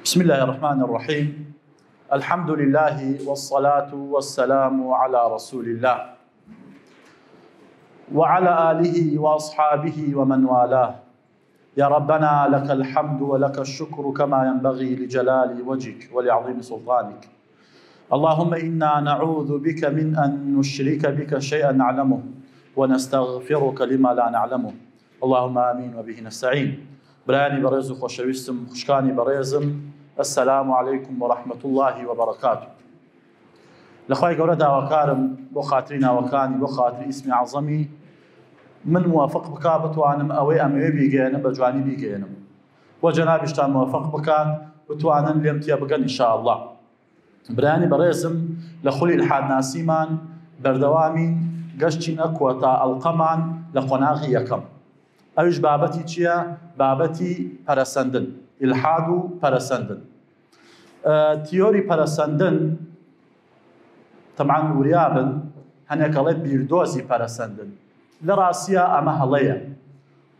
بسم الله الرحمن الرحیم الحمد لله والصلاة والسلام على رسول الله وعلى آله وأصحابه ومن والاه يا ربنا لك الحمد ولك الشكر كما ينبغي لجلال وجهك ولعظيم سلطانك اللهم إنا نعوذ بك من أن نشرك بك شيئا نعلمه ونستغفرك لما لا نعلمه اللهم آمین وبه نستعین برایانی بەڕێز و خۆشەویستم خوشکانی بەڕێزم السلام علیکم ورحمة الله وبرکاته لە خوای گەورە داواکارم بۆ خاتری ناوەکانی بۆ خاتری ئیسمی عەزەمی من موافق بکا بتوانم ئەوەی ئەمەوێ بیگەیەنم بە جوانی بیگەیەنم و جەنابیشتان موافق بکات بتوانن لێم تێبگەن ان شاء الله برایانی بەڕێزم لە خولی ئیلحادناسیمان بەردەوامین گەشتینە کۆتا ئەڵقەمان لە قۆناغی یەکەم ئەویش بابەتی چییە؟ بابەتی پەرەسەندن ئیلحاد و پەرەسەندن تیۆری پەرەسەندن تەبعەن وریابن هەنێک ئەڵێ بیردۆزی پەرەسەندن لە ڕاستیا ئەمە هەڵەیە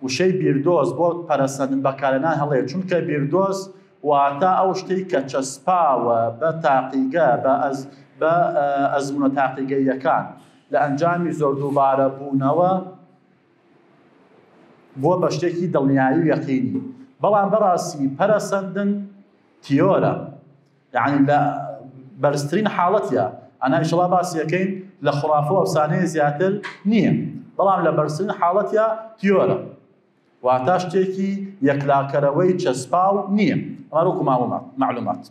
وشەی بیردۆز بۆ پەرەسەندن بەکارهێنان هەڵەیە، چونکە بیردۆز واتە ئەو شتەی کە چەسپاوە بە تاقیگە، بە بە ئەزموونە تاقیگەییەکان، لە ئەنجامی زۆر دووبارەبوونەوە بووە بە شتێکی دڵنیایی و یەقینی. بەڵام بەڕاستی پەرەسەندن تیۆرە. یەعنی لە بەرزترین حاڵەتیا ئەنا ئیشەڵا باسی ئەکەین لە خوڕافە و ئەفسانەیە زیاتر نییە بەڵام لە بەرزترین حاڵەتیا تیۆرە واتا شتێکی یەکلاکەرەوەی چەسپاو نییە ئەمە وەکو معلومات معلومات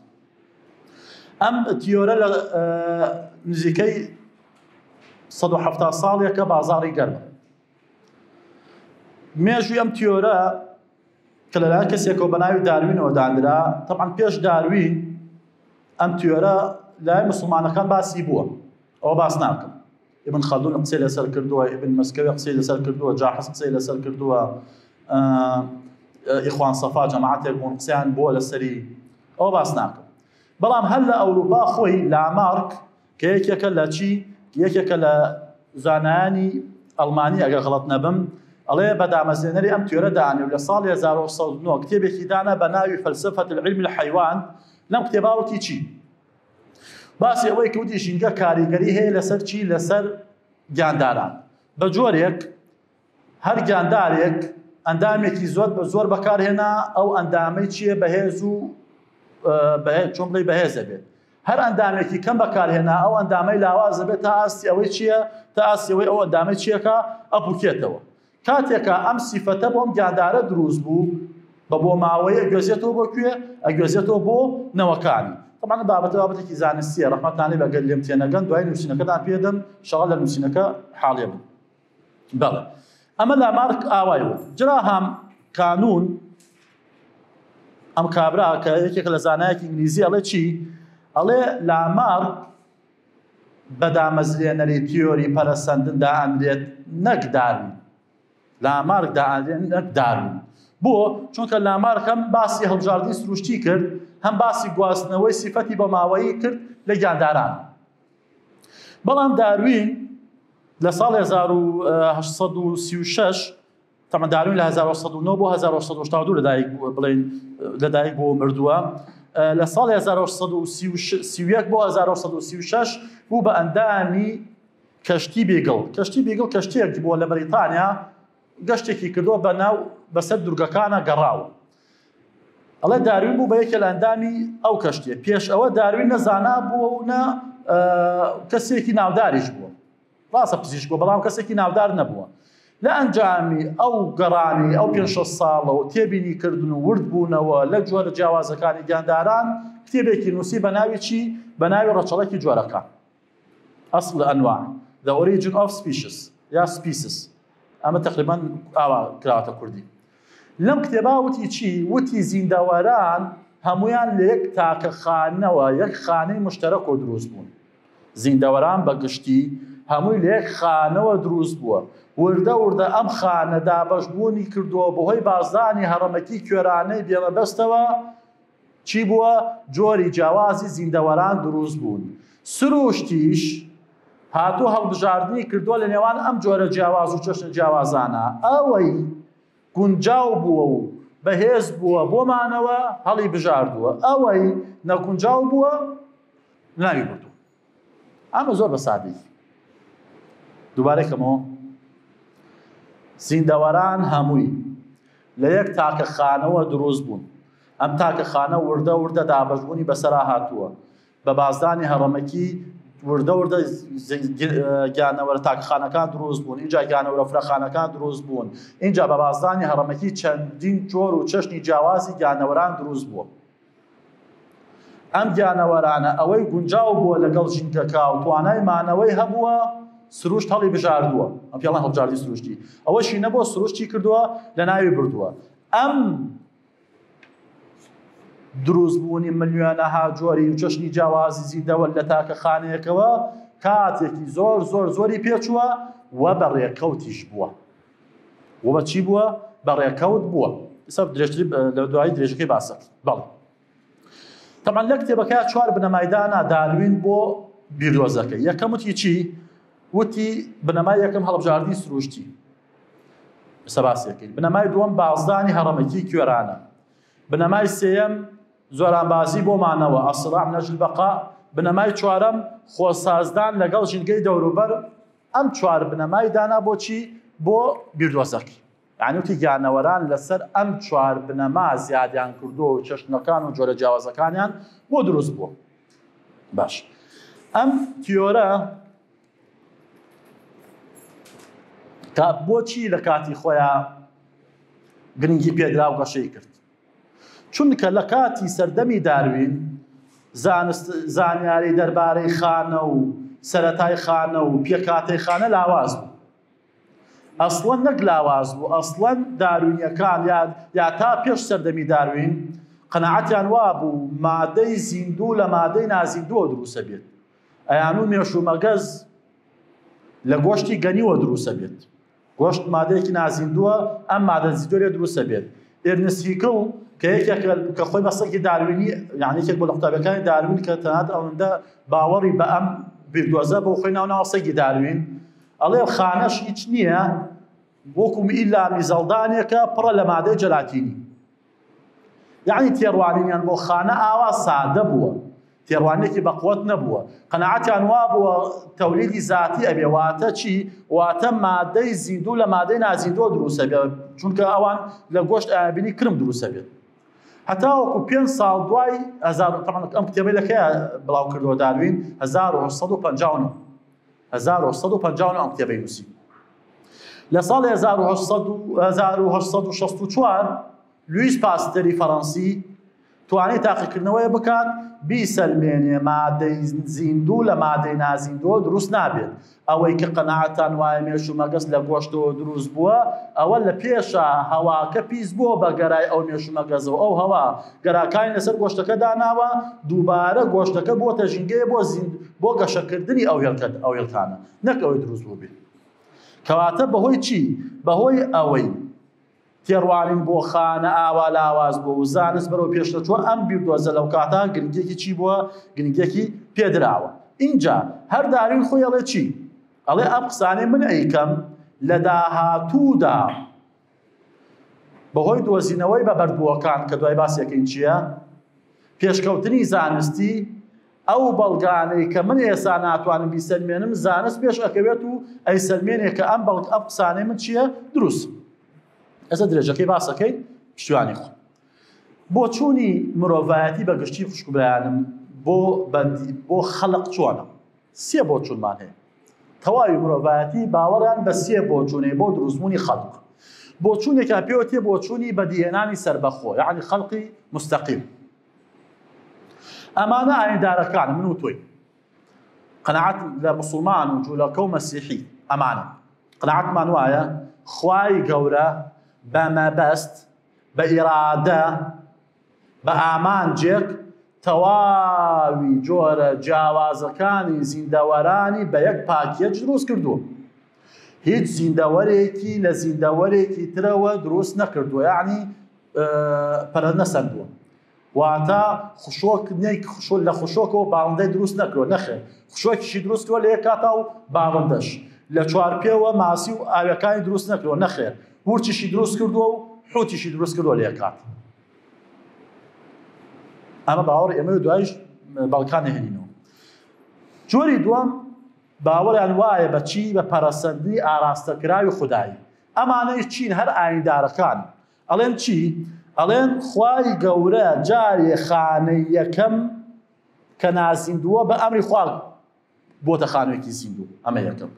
ئەم تیۆرە لە نزیکەی 170 ساڵێکە بازاڕی گەرمە مێژووی ئەم تیۆرە کە لەلایەن کەسێکەوە بە ناوی داروینەوە دانرا، تەبعەن پێش داروین ئەم تیۆرە لای مسلمانەکان باسی بووە، ئەوە باس ناکەم. ئیبن خەلدون قسەی لەسەر کردووە، ئیبن مەسکەوی قسەی لەسەر کردووە، جاحز قسەی لەسەر کردووە، ئیخوان سەفا جەماعەتێک بوون قسەیان بووە لەسەری، ئەوە باس ناکەم. بەڵام هەر لە ئەوروپا خۆی لامارک کە یەکێکە لە چی؟ یەکێکە لە زانایانی ئەڵمانی ئەگەر غەڵەت نەبم، ئەڵێ بە دامەزرێنەری ئەم تیۆرە دانێ و لە ساڵی 1909 کتێبێکی دانا بە ناوی فلسفە العلم الحیوان لەم کتێبا وتی چی؟ باسی ئەوەی کە وتی ژینگە کاریگەری هەیە لەسەر چی؟ لەسەر گیانداران بە جۆرێک هەر گیاندارێک ئەندامێکی زۆر بە زۆر بەکارهێنا ئەو ئەندامەی چییە بەهێز و چۆن بڵێ بەهێز دەبێت هەر ئەندامێکی کەم بەکارهێنا ئەو ئەندامەی لاواز دەبێت تا ئاستی ئەوەی چییە تا ئاستی ئەوەی ئەو ئەندامەی چیەکە ئەپوکێتەوە کاتێکە ئەم سیفەتە بۆم گیاندارە دروست بوو بە بۆ ماوەی ئەگوێزێتەوە بۆ کوێ ئەگوێزێتەوە بۆ نەوەکانی طبعا بابەتە بابەتێکی زانستیە ڕەحمەتان لێ بەگەر لێم تێنەگەن دوای نووسینەکەتان پێدەم شەڵا لە نووسینەکە حاڵێ بن بەڵێ ئەمە لامارک ئاوای وت جراهام کانون ئەم کابرا کە یەکێکە لە زانایەکی ئینگلیزی ئەڵێ چی ئەڵێ لامارک بە دامەزرێنەری تیۆری پەرەسەندن دائەنرێت نەک داروین لامارک دائەنرێت نەک داروین بۆ چونکە لامارک هەم باسی هەڵبژاردنی سروشتی کرد هەم باسی گواستنەوەی سیفەتی بۆماوەیی کرد لە گیانداران بەڵام داروین لە ساڵی 1836 تەمە داروین لە 1909 بۆ 1982 لەدایک بڵێن لەدایک بۆ مردووە لە ساڵی 1931 بۆ 1936 بوو بە ئەندامی کەشتی بیگڵ کەشتی بیگڵ کەشتیەک بووە لە بەریتانیا گەشتێکی کردووە بە ناو بەسەر دوورگەکانە گەڕاوە ئەڵێ داروین بوو بە یەکێ لە ئەندامی ئەو کەشتیە پێش ئەوە داروین نە زانا بووە و نە کەسێکی ناوداریش بووە ڕاستە پزیشک بووە بەڵام کەسێکی ناودار نەبووە لە ئەنجامی ئەو گەڕانی ئەو پێ ساڵە و تێبینی کردن و ورد بوونەوە لە جۆرە جیاوازەکانی گیانداران کتێبێکی نووسی بە ناوی چی بە ناوی ڕەچەڵەکی جۆرەکان اصل الانواع The Origin of Species یا Species ئەمە تقریبا ئاوا کراوەتە کوردی لەم کتێبا وتی چی وتی زیندەوەران هەمویان لە یەک تاکە خانەوە یەک خانەی مشتەرەک و دروست بوون زیندەوەران بە گشتی هەمووی لە یەک خانەوە دروست بووە وردە وردە ئەم خانە دابەشبوونی کردووە بەهۆی بازدانی هەڕەمەکی کوێرانەی بێمەبەستەوە چی بووە؟ جۆری جیاوازی زیندەوەران دروست بوون. سروشتیش هاتووە هەڵبژاردنی کردووە لە نێوان ئەم جۆرە جیاواز و چەشنە جیاوازانە. ئەوەی گونجاو بووە و بەهێز بووە بۆ مانەوە هەڵی بژاردووە، ئەوەی نەگونجاو بووە ناوی بردووە. ئەمە زۆر بە سادەیی دووبارە کەمەوە زیندەوەران هەمووی لە یەک تاکە خانەوە دروست بوون ئەم تاکە خانە وردە وردە دابەشبوونی بەسەرا هاتووە بە بازدانی هەڕەمەکی وردە وردە گیانەوەرە تاکخانەکان دروست بوون اینجا گیانەوەرە فرەخانەکان دروست بوون اینجا بە بازدانی هەڕەمەکی چەندین جۆر و چەشنی جیاوازی گیانەوەران دروست بووە ئەم گیانەوەرانە ئەوەی گونجاو بووە لەگەڵ ژینگەکە و توانای مانەوەی هەبووە سروشت هەڵی بژاردووە ئەم پێڵان هەڵبژاردی سروشتی ئەوەشی نەبووە سروشتی کردووە لە ناوی بردووە ئەم دروستبوونی ملیۆنەها جۆری و چەشنی جیاوازی زیندەوەر لە تاکە خانەیەکەوە کاتێکی زۆر زۆر زۆری پێچووە و بە ڕێکەوتیش بووە و بە چی بووە بە ڕێکەوت بووە ئێستا درێژتری لە دوایی درێژەکەی باسەکە بەڵێ طبعا لە کتێبەکە چوار بنەمای دانا داروین بۆ بیردۆزەکە یەکەم وتی چی وتی بنەمای یەکەم هەڵبژاردنی سروشتی ئێستا باسیەکەین بنەمای دووەم بازدانی هەڕەمەکی کوێرانە بنەمای سێیەم زۆرانبازی بۆ مانەوە الصراع من اجل البقاء بنەمای چوارەم خۆسازدان لەگەڵ ژینگەی دەوروبەر ئەم چوار بنەمای دانا بۆچی بۆ بیردۆزەکەی یعنی وتی گیانەوەران لەسەر ئەم چوار بنەما زیادیان کردووە و چەشنەکان و جۆرە جیاوازەکانیان بۆ دروست بووە باش ئەم تیۆرە تا بۆچی لە کاتی خۆیان گرنگی پێدرا و گەشەی کرد چونکە لە کاتی سەردەمی داروین زانست زانیاری دەربارەی خانە و سەرەتای خانە و پێکهاتەی خانە لاواز بوو ئەسڵەن نەک لاواز بوو ئەسڵەن داروینیەکان یا یا تا پێش سەردەمی داروین قەناعەتیان وابوو مادەی زیندوو لە مادەی نازیندووە دروستە بێت ئەیانو مێش و مەگەز لە گۆشتی گەنیوە دروستە بێت گۆشت مادەیەکی نازیندووە ئەم مادە زیندووە لێ دروستە بێت ئێرنست هیکڵ کە یەکێک کە خۆی بە سەگی داروینی یعنی یەکێک بۆ لە قوتابیەکانی داروین کە تەنانەت ئەوەندە باوەڕی بە ئەم بیردۆزە بۆ خۆی ناوناوە سەگی داروین ئەڵێ خانەش هیچ نییە وەکو ئیلا میزەڵدانێکە پڕە لە مادەی جەلاتینی یەعنی تێڕوانینیان بۆ خانە ئاوا سادە بووە، تێڕوانینێکی بەقوەت نەبووە، قەناعەتیان وابووە تەولیدی زاتی ئەبێ، واتە چی؟ واتە مادەی زیندوو لە مادەی نازیندووە دروست ئەبێ، چونکە ئەوان لە گۆشت ئەیانبینی کرم دروست ئەبێت. هەتاوەکو پێنج ساڵ دوای هەزار ئەم کتێبەی لە کەیا بڵاو کردەوە داروین؟ 1859 1859 ئەم کتێبەی نووسی. لە ساڵی 1864 لویس پاستەری فەڕەنسی توانی تاقیکردنەوەیە بکات بیسەلمێنێ مادەی زیندوو لە مادەی نازیندووە دروست نابێت. ئەوەی کە قەناعەتان وایە مێش و مەگەز لە گۆشتەوە دروست بووە ئەوە لە پێشا هەواکە پیس بووە بە گەرای ئەو مێش و مەگەزەوە ئەو هەوا گەراکانی لەسەر گۆشتەکە داناوە دووبارە گۆشتەکە بۆتە ژینگەیە بۆ زیند بۆ گەشەکردنی ئەو هێلکە ئەو هێلکانە نەک ئەوەی دروست بووبێت. کەواتە بەهۆی چی؟ بەهۆی ئەوەی تێڕوانین بۆ خانە ئاوا لاواز بووە و زانست بەرەو پێشنەچووە، ئەم بیردۆزە لەوکاتە گرنگیەکی چی بووە؟ گرنگیەکی پێدراوە. ئینجا هەر داروین خۆی ئەڵێ چی؟ ئەڵێ ئەم قسانەی من ئەیکەم لە داهاتوودا بەهۆی دۆزینەوەی بە بەردبووەکان کە دوای باسیەکەین چییە؟ پێشکەوتنی زانستی ئەو بەڵگانەی کە من ئێستا ناتوانم بیسەلمێنم زانست پێش ئەکەوێت و ئەیسەلمێنێ کە ئەم بەڵگ ئەم قسانەی من چییە دروست ئێستا درێژەکەی باسەکەی پشتیوانی خۆ بۆچوونی مرۆڤایەتی بە گشتی خوشک و برایانم بۆ بەندی بۆ خەڵق چۆنە سێ بۆچوونمان هەیە تەواوی مرۆڤایەتی باوەڕیان بە سێ بۆچوونەی بۆ دروستبوونی خەڵق بۆچوونێکیان پێوەتێ بۆچوونی بەدیهێنانی سەربەخۆ یعنی خەڵقی مستەقیم ئەمانە ئایندارەکانە من و تۆی قەناعەت لە مسلمان و جوولەکە و مەسیحی ئەمانە قەناعەتمان وایە خوای گەورە بە مەبەست بە ئیرادە بە ئامانجێک تەواوی جۆرە جیاوازەکانی زیندەوەرانی بە یەک پاکیەج دروست کردووە هیچ زیندەوەرێکی لە زیندەوەرێکی ترەوە دروست نەکردووە یعنی پەرە نەسەندووە واتە خشۆک نەیک خشۆ لە خشۆکەوە باڵندەی دروست نەکرۆ نەخێر خشۆکیشی دروست کردووە لە یەک کاتا و باڵندەش لە چوارپێوە ماسی و ئاوەکانی دروست نەکرۆ نەخێر ورچیشی دروست کردووە و حوتیشی دروست کردووە لێکات. ئەمە باوەڕی ئێمە و دوایش بەڵکان نهێنینەوە. جۆری دووەم باوەڕیان وایە بە چی؟ بە پەرەسەندنی ئاراستەکراوی خودایی. ئەمانەیش چین؟ هەر ئایندارەکان. ئەڵێن چی؟ ئەڵێن خوای گەورە جارێ خانەی یەکەم کە نازیندووە بە ئەمری خوا بۆتە خانوێکی زیندوو، ئەمە یەکەم.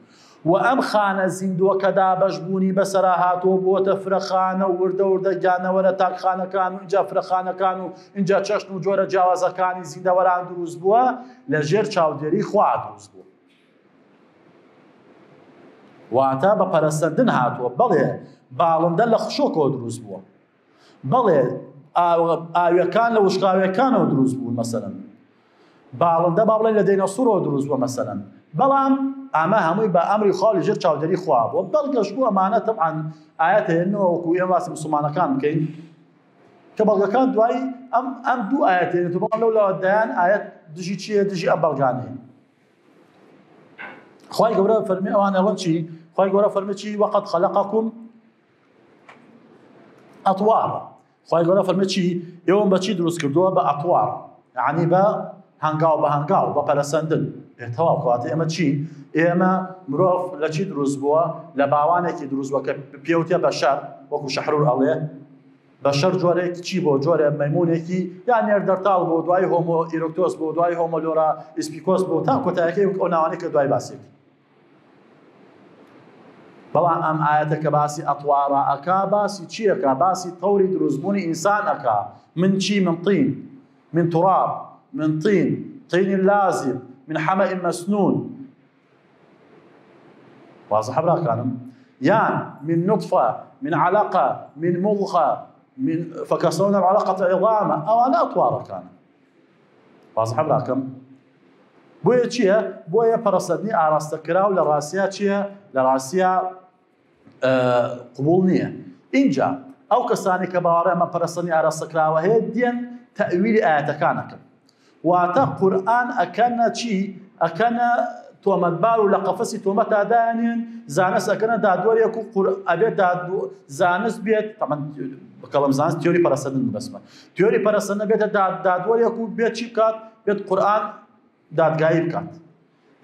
و ئەم خانە زیندووە کە دابەش بوونی بەسەرا هاتووە بۆتە فرە خانە و وردە وردە گیانەوەرە تاکخانەکان و ئینجا فرە خانەکان و ئینجا چەشن و جۆرە جیاوازەکانی زیندەوەران دروست بووە، لە ژێر چاودێری خوا دروست بووە. واتە بە پەرەسەندن هاتووە. بەڵێ باڵندە لە خشۆکەوە دروست بووە. بەڵێ ئاویەکان لە وشکاویەکانەوە دروست بوون مەسەلەن. باڵندە با بڵێن لە دەینەسوڕەوە دروست بووە مەسەلەن. بەڵام ئەمە هەمووی بە ئەمری خوا لە ژێر چاودێری خوا بووە. بەڵگەش بۆ ئەمانە تەبعەن ئایەت هێنەوە وەکو ئێمە باسی موسڵمانەکان بکەین کە بەڵگەکان دوایی ئەم ئەم دوو ئایەت هێنێت و بەڵام لەولاوە دەیان ئایەت دژی چییە؟ دژی ئەم بەڵگانەیە. خوای گەورە فەرمی ئەوان ئەڵێن چی؟ خوای گەورە فەرمی چی؟ وقد خلقكم ئەطوار. خوای گەورە فەرمی چی؟ ئێوەم بە چی دروست کردووە؟ بە ئەطوار، یعنی بە هەنگاو بە هەنگاو، بە پەرەسەندن. تەواو کەواتە ئێمە چی؟ ئێمە مرۆڤ لە چی دروست بووە؟ لە باوانێکی دروست بووە کە پێوتە بەشەر، وەکو شەحرور ئەڵێ بەشەر جۆرێک چی بۆ؟ جۆرێ مەیمونێکی یا نێردەرتاڵ بۆ، دوای هۆمۆ ئیرۆکتۆس بۆ، دوای هۆمۆ لۆرا ئیسپیکۆس بۆ، تا کۆتایەکەی وەک ئەو ناوانەی کە دوای باسێک. بەڵام ئەم ئایەتە کە باسی ئەتوارا ئەکا، باسی چی ئەکا؟ باسی تەوری دروستبوونی ئینسان ئەکا. من چی؟ من طین، من تراب، من طین، طین لازب، من حمأ مسنون. واضحە براکانم؟ یان من نطفة، من علقة، من مضغة، من فكسونا العلقة عظاما. ئەوانە ئەتوارەکانە. واضحە براکەم؟ بۆیە چییە؟ بۆیە پەرەسەندنی ئاراستەکراو لە ڕاستیا چییە؟ لە ڕاستیا قبوڵ نییە. ئینجا ئەو کەسانی کە باوەڕیان بە پەرەسەندنی ئاراستەکراوە هەیە دێن تەئویلی ئایەتەکان ئەکەن. واتە قورئان ئەکەنە چی؟ ئەکەنە تۆمەتبار و لە قەفەسی تۆمەتا دایانێن، زانست ئەکەنە دادوەرێک و ئەبێت زانست بێت، تەمەن بکەڵم زانست تیۆری پەرەسەندن بەسمە، تیۆری پەرەسەندن بێتە دادوەرێک و بێت چی بکات؟ بێت قورئان دادگایی بکات.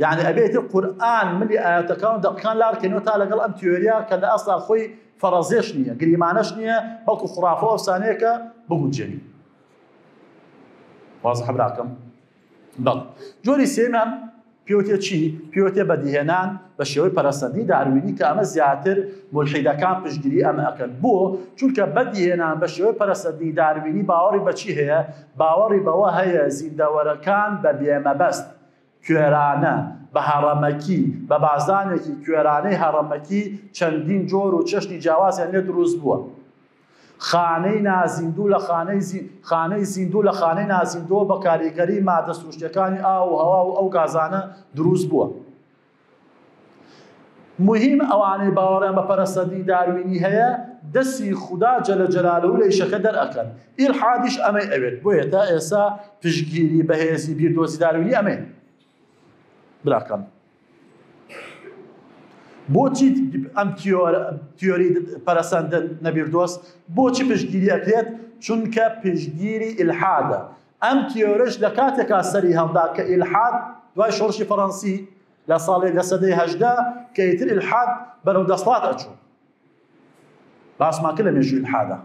یعنی ئەبێت قورئان ملی ئایەتەکان و دەقەکان لارکەینەوە تا لەگەڵ ئەم تیۆریە کە لە ئەسڵا خۆی فەرەزێش نییە، گریمانەش نییە، بەڵکو خورافە و ئەفسانەیەکە بگونجێنین. وازحە براکەم؟ بەڵێ. جۆری سێیەمیان پێوتێ چی؟ پێوتێ بەدیهێنان بە شێوەی پەرەسەندنی داروینی کە ئەمە زیاتر مولحیدەکان پشتگیری ئەمە ئەکەن. بۆ؟ چونکە بەدیهێنان بە شێوەی پەرەسەندنی داروینی باوەڕی بە چی هەیە؟ باوەڕی بەوە هەیە زیندەوەرەکان بە بێمەبەست، کوێرانە، بە هەڕەمەکی، بە بازدانێکی کوێرانەی هەڕەمەکی چەندین جۆر و چەشنی جیاوازیان لێ دروست بووە. خانەی نازیندوو لە خانەی خانەی زیندوو لە خانەی نازیندووە بە کاریگەری مادە سروشتیەکانی ئاو و هەوا و ئەو گازانە دروست بووە. مهم ئەوانەی باوەڕیان بە پەرەسەندنی داروینی هەیە دەستی خودا جەلە جەلالە لە ئیشەکە دەرئەکەن. ئیلحادیش ئەمەی ئەوێت، بۆیە تا ئێستا پشتگیری بەهێزی بیردۆزی داروینی ئەمەیە. براکەم بۆچی ئەم تیۆری پەرەسەندن نەبیردۆز بۆچی پشتگیری ئەکرێت؟ چونکە پشتگیری ئیلحادە. ئەم تیۆرەش لە کاتێکا سەری هەڵدا کە ئیلحاد دوای شۆڕشی فەڕەنسی لە ساڵی لە سەدەی 18 کە ئیتر ئیلحاد بەرەو دەسەڵات ئەچوو. باسمان کرد لە مێژووی ئیلحادا.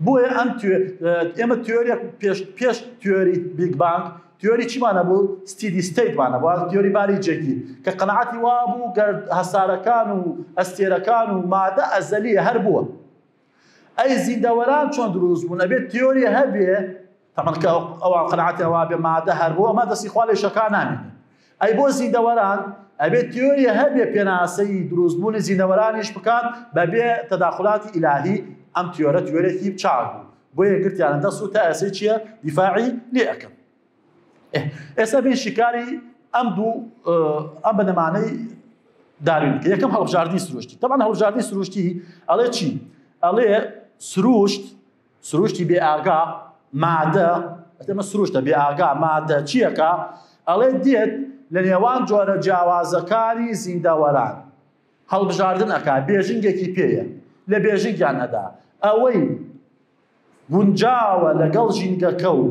بۆیە ئەم ئێمە تیۆریەک پێش پێش تیۆری بیگ بانگ تیۆری چیمان هەبوو؟ steady state مان هەبوو، تیۆری باری جێگیر کە قەناعەتی وا بوو گەر هەسارەکان و ئەستێرەکان و مادە ئەزەلیە هەر بووە. ئەی زیندەوەران چۆن دروست بوون؟ ئەبێت تیۆری هەبێ تەمەن کە ئەوان قەناعەتیان وا بێ مادە هەر بووە، ئەمە دەستی خوا لە ئیشەکان نامێنێ. ئەی بۆ زیندەوەران ئەبێت تیۆری هەبێ پێناسەی دروستبوونی زیندەوەرانیش بکات بەبێ تەداخولاتی ئیلاهی. ئەم تیۆرە تیۆرێکی چاک بوو، بۆیە گرتیانە دەست و تا ئێستا چییە دیفاعی لێ ئەکەن. ئێستا بین شیکاری ئەم دوو ئەم بنەمانەی داروین بکە. یەکەم هەڵبژاردنی سروشتی. تەبعەن هەڵبژاردنی سروشتی ئەڵێ چی؟ ئەڵێ سروشت، سروشتی بێ ئاگا مادە، ئەمە سروشتە بێ ئاگا مادە چیەکە؟ ئەڵێ دێت لە نێوان جۆرە جیاوازەکانی زیندەوەران هەڵبژاردن ئەکا، بێژنگێکی پێیە لە بێژنگیان ئەدا. ئەوەی گونجاوە لەگەڵ ژینگەکە و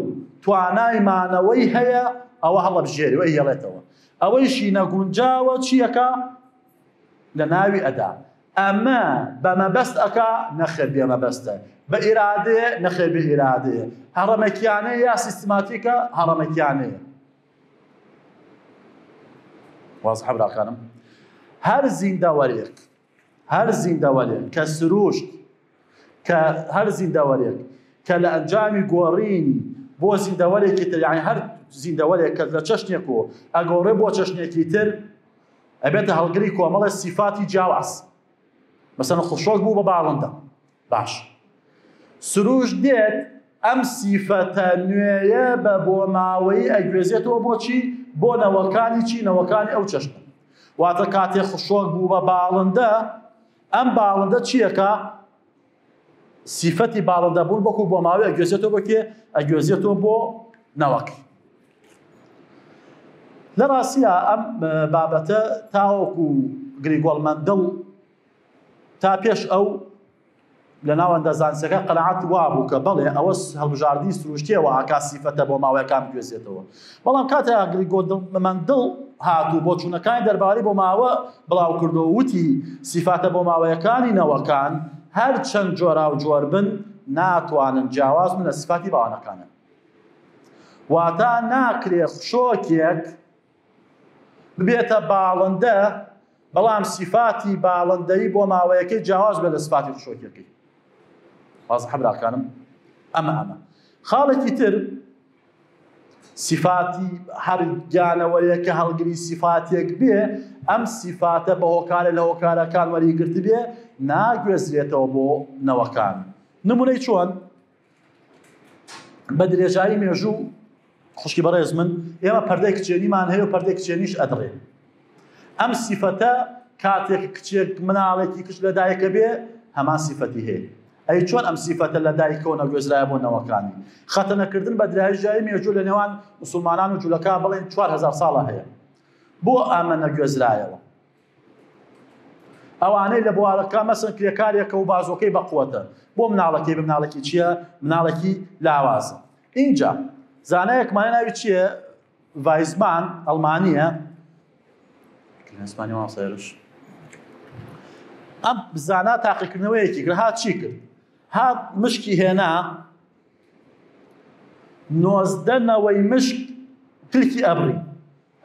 توانای مانەوەی هەیە ئەوە هەڵەبژێری و ئەیهێڵێتەوە ئەوەیشی نەگونجاوە چیەکە لە ناوی ئەدا ئەمە بە مەبەست ئەکا نەخێر بێ مەبەستە بە ئیرادەیە نەخێر بێ ئیرادەیە هەڕەمەکیانەیە یا سیستماتیکە هەڕەمەکیانەیە وازحە براکانم هەر زیندەوەرێک هەر زیندەوەرێک کە سروشت کە هەر زیندەوەرێک کە لە ئەنجامی گۆڕینی بۆ زیندەوەرێکی تر یعنی هەر زیندەوەرێک کە لە چەشنێک و ئەگۆڕێ بۆ چەشنێکی تر ئەبێتە هەڵگری کۆمەڵە سیفاتی جیاواز مەسەن خشۆک بوو بە باڵندە باش سروشت دێت ئەم سیفەتە نوێیە بە بۆماوەیی ئەگوێزێتەوە بۆچی بۆ نەوەکانی چی نەوەکانی ئەو چەشنە واتە کاتێ خشۆک بوو بە باڵندە ئەم باڵندە چیەکە سیفەتی باڵندە بوون بەکو بۆ ماوەی ئەگوێزێتەوە بۆ کێ ئەگوێزێتەوە بۆ نەوەکەی لە ڕاستیا ئەم بابەتە تاوەکو گریگۆڵ مەندڵ تا پێش ئەو لە ناوەندە زانستەکە قەناعەت وابوو کە بەڵێ ئەوە هەڵبژاردنی سروشتیە و ئاکا سیفەتە بۆ ماوەیەکان بگوێزێتەوە بەڵام کاتێ گریگۆر مەندڵ هات و بۆچوونەکانی دەربارەی بۆ ماوە بڵاو کردەوە وتی سیفاتە بۆ ماوەیەکانی نەوەکان هەر چەند جۆراوجۆر بن ناتوانن جیاواز بن لە سیفاتی باوانەکانیان واتا ناکرێ خشۆکێک ببێتە باڵندە بەڵام سیفاتی باڵندەیی بۆ ماوەیەکەی جیاواز بێت لە سفاتی خشۆکیەکەی وازحە براکانم ئەمە ئەمە خاڵێکی تر سیفاتی هەر گیانەوەرێک کە هەڵگری سیفاتێک بێ ئەم سیفاتە بە هۆکارە لە هۆکارەکان وەریگرت بێ ناگوێزرێتەوە بۆ نەوەکان نمونەی چۆن بە درێژایی مێژوو خوشکی بەڕێز من ئێمە پەردەی کچێنیمان هەیە و پەردەی کچێنیش ئەدڕێ ئەم سیفەتە کاتێک کچێک مناڵێکی کچ لە دایکە بێ هەمان سیفەتی هەیە ئەی چۆن ئەم سیفەتە لە دایکەوە نەگوێزرایە بۆ نەوەکانی خەتەنەکردن بە درێژایی مێژوو لە نێوان مسلمانان و جولەکە بڵێن 4000 ساڵە هەیە بۆ ئەمە نەگوێزرایەوە ئەوانەی لە بوارەکە مەسن کرێکارێکە و بازۆکەی بەقوەتە بۆ مناڵەکەی بە مناڵێکی چییە مناڵێکی لاوازە ئینجا زانایەکمانە ناوی چییە ڤایزمان ئەڵمانیە ئیسپانی مامۆستایش ئەم زانا تاقیکردنەوەیەکی کرد هات چی کرد هات مشکی هێنا 19 نەوەی مشک کلکی ئەبڕی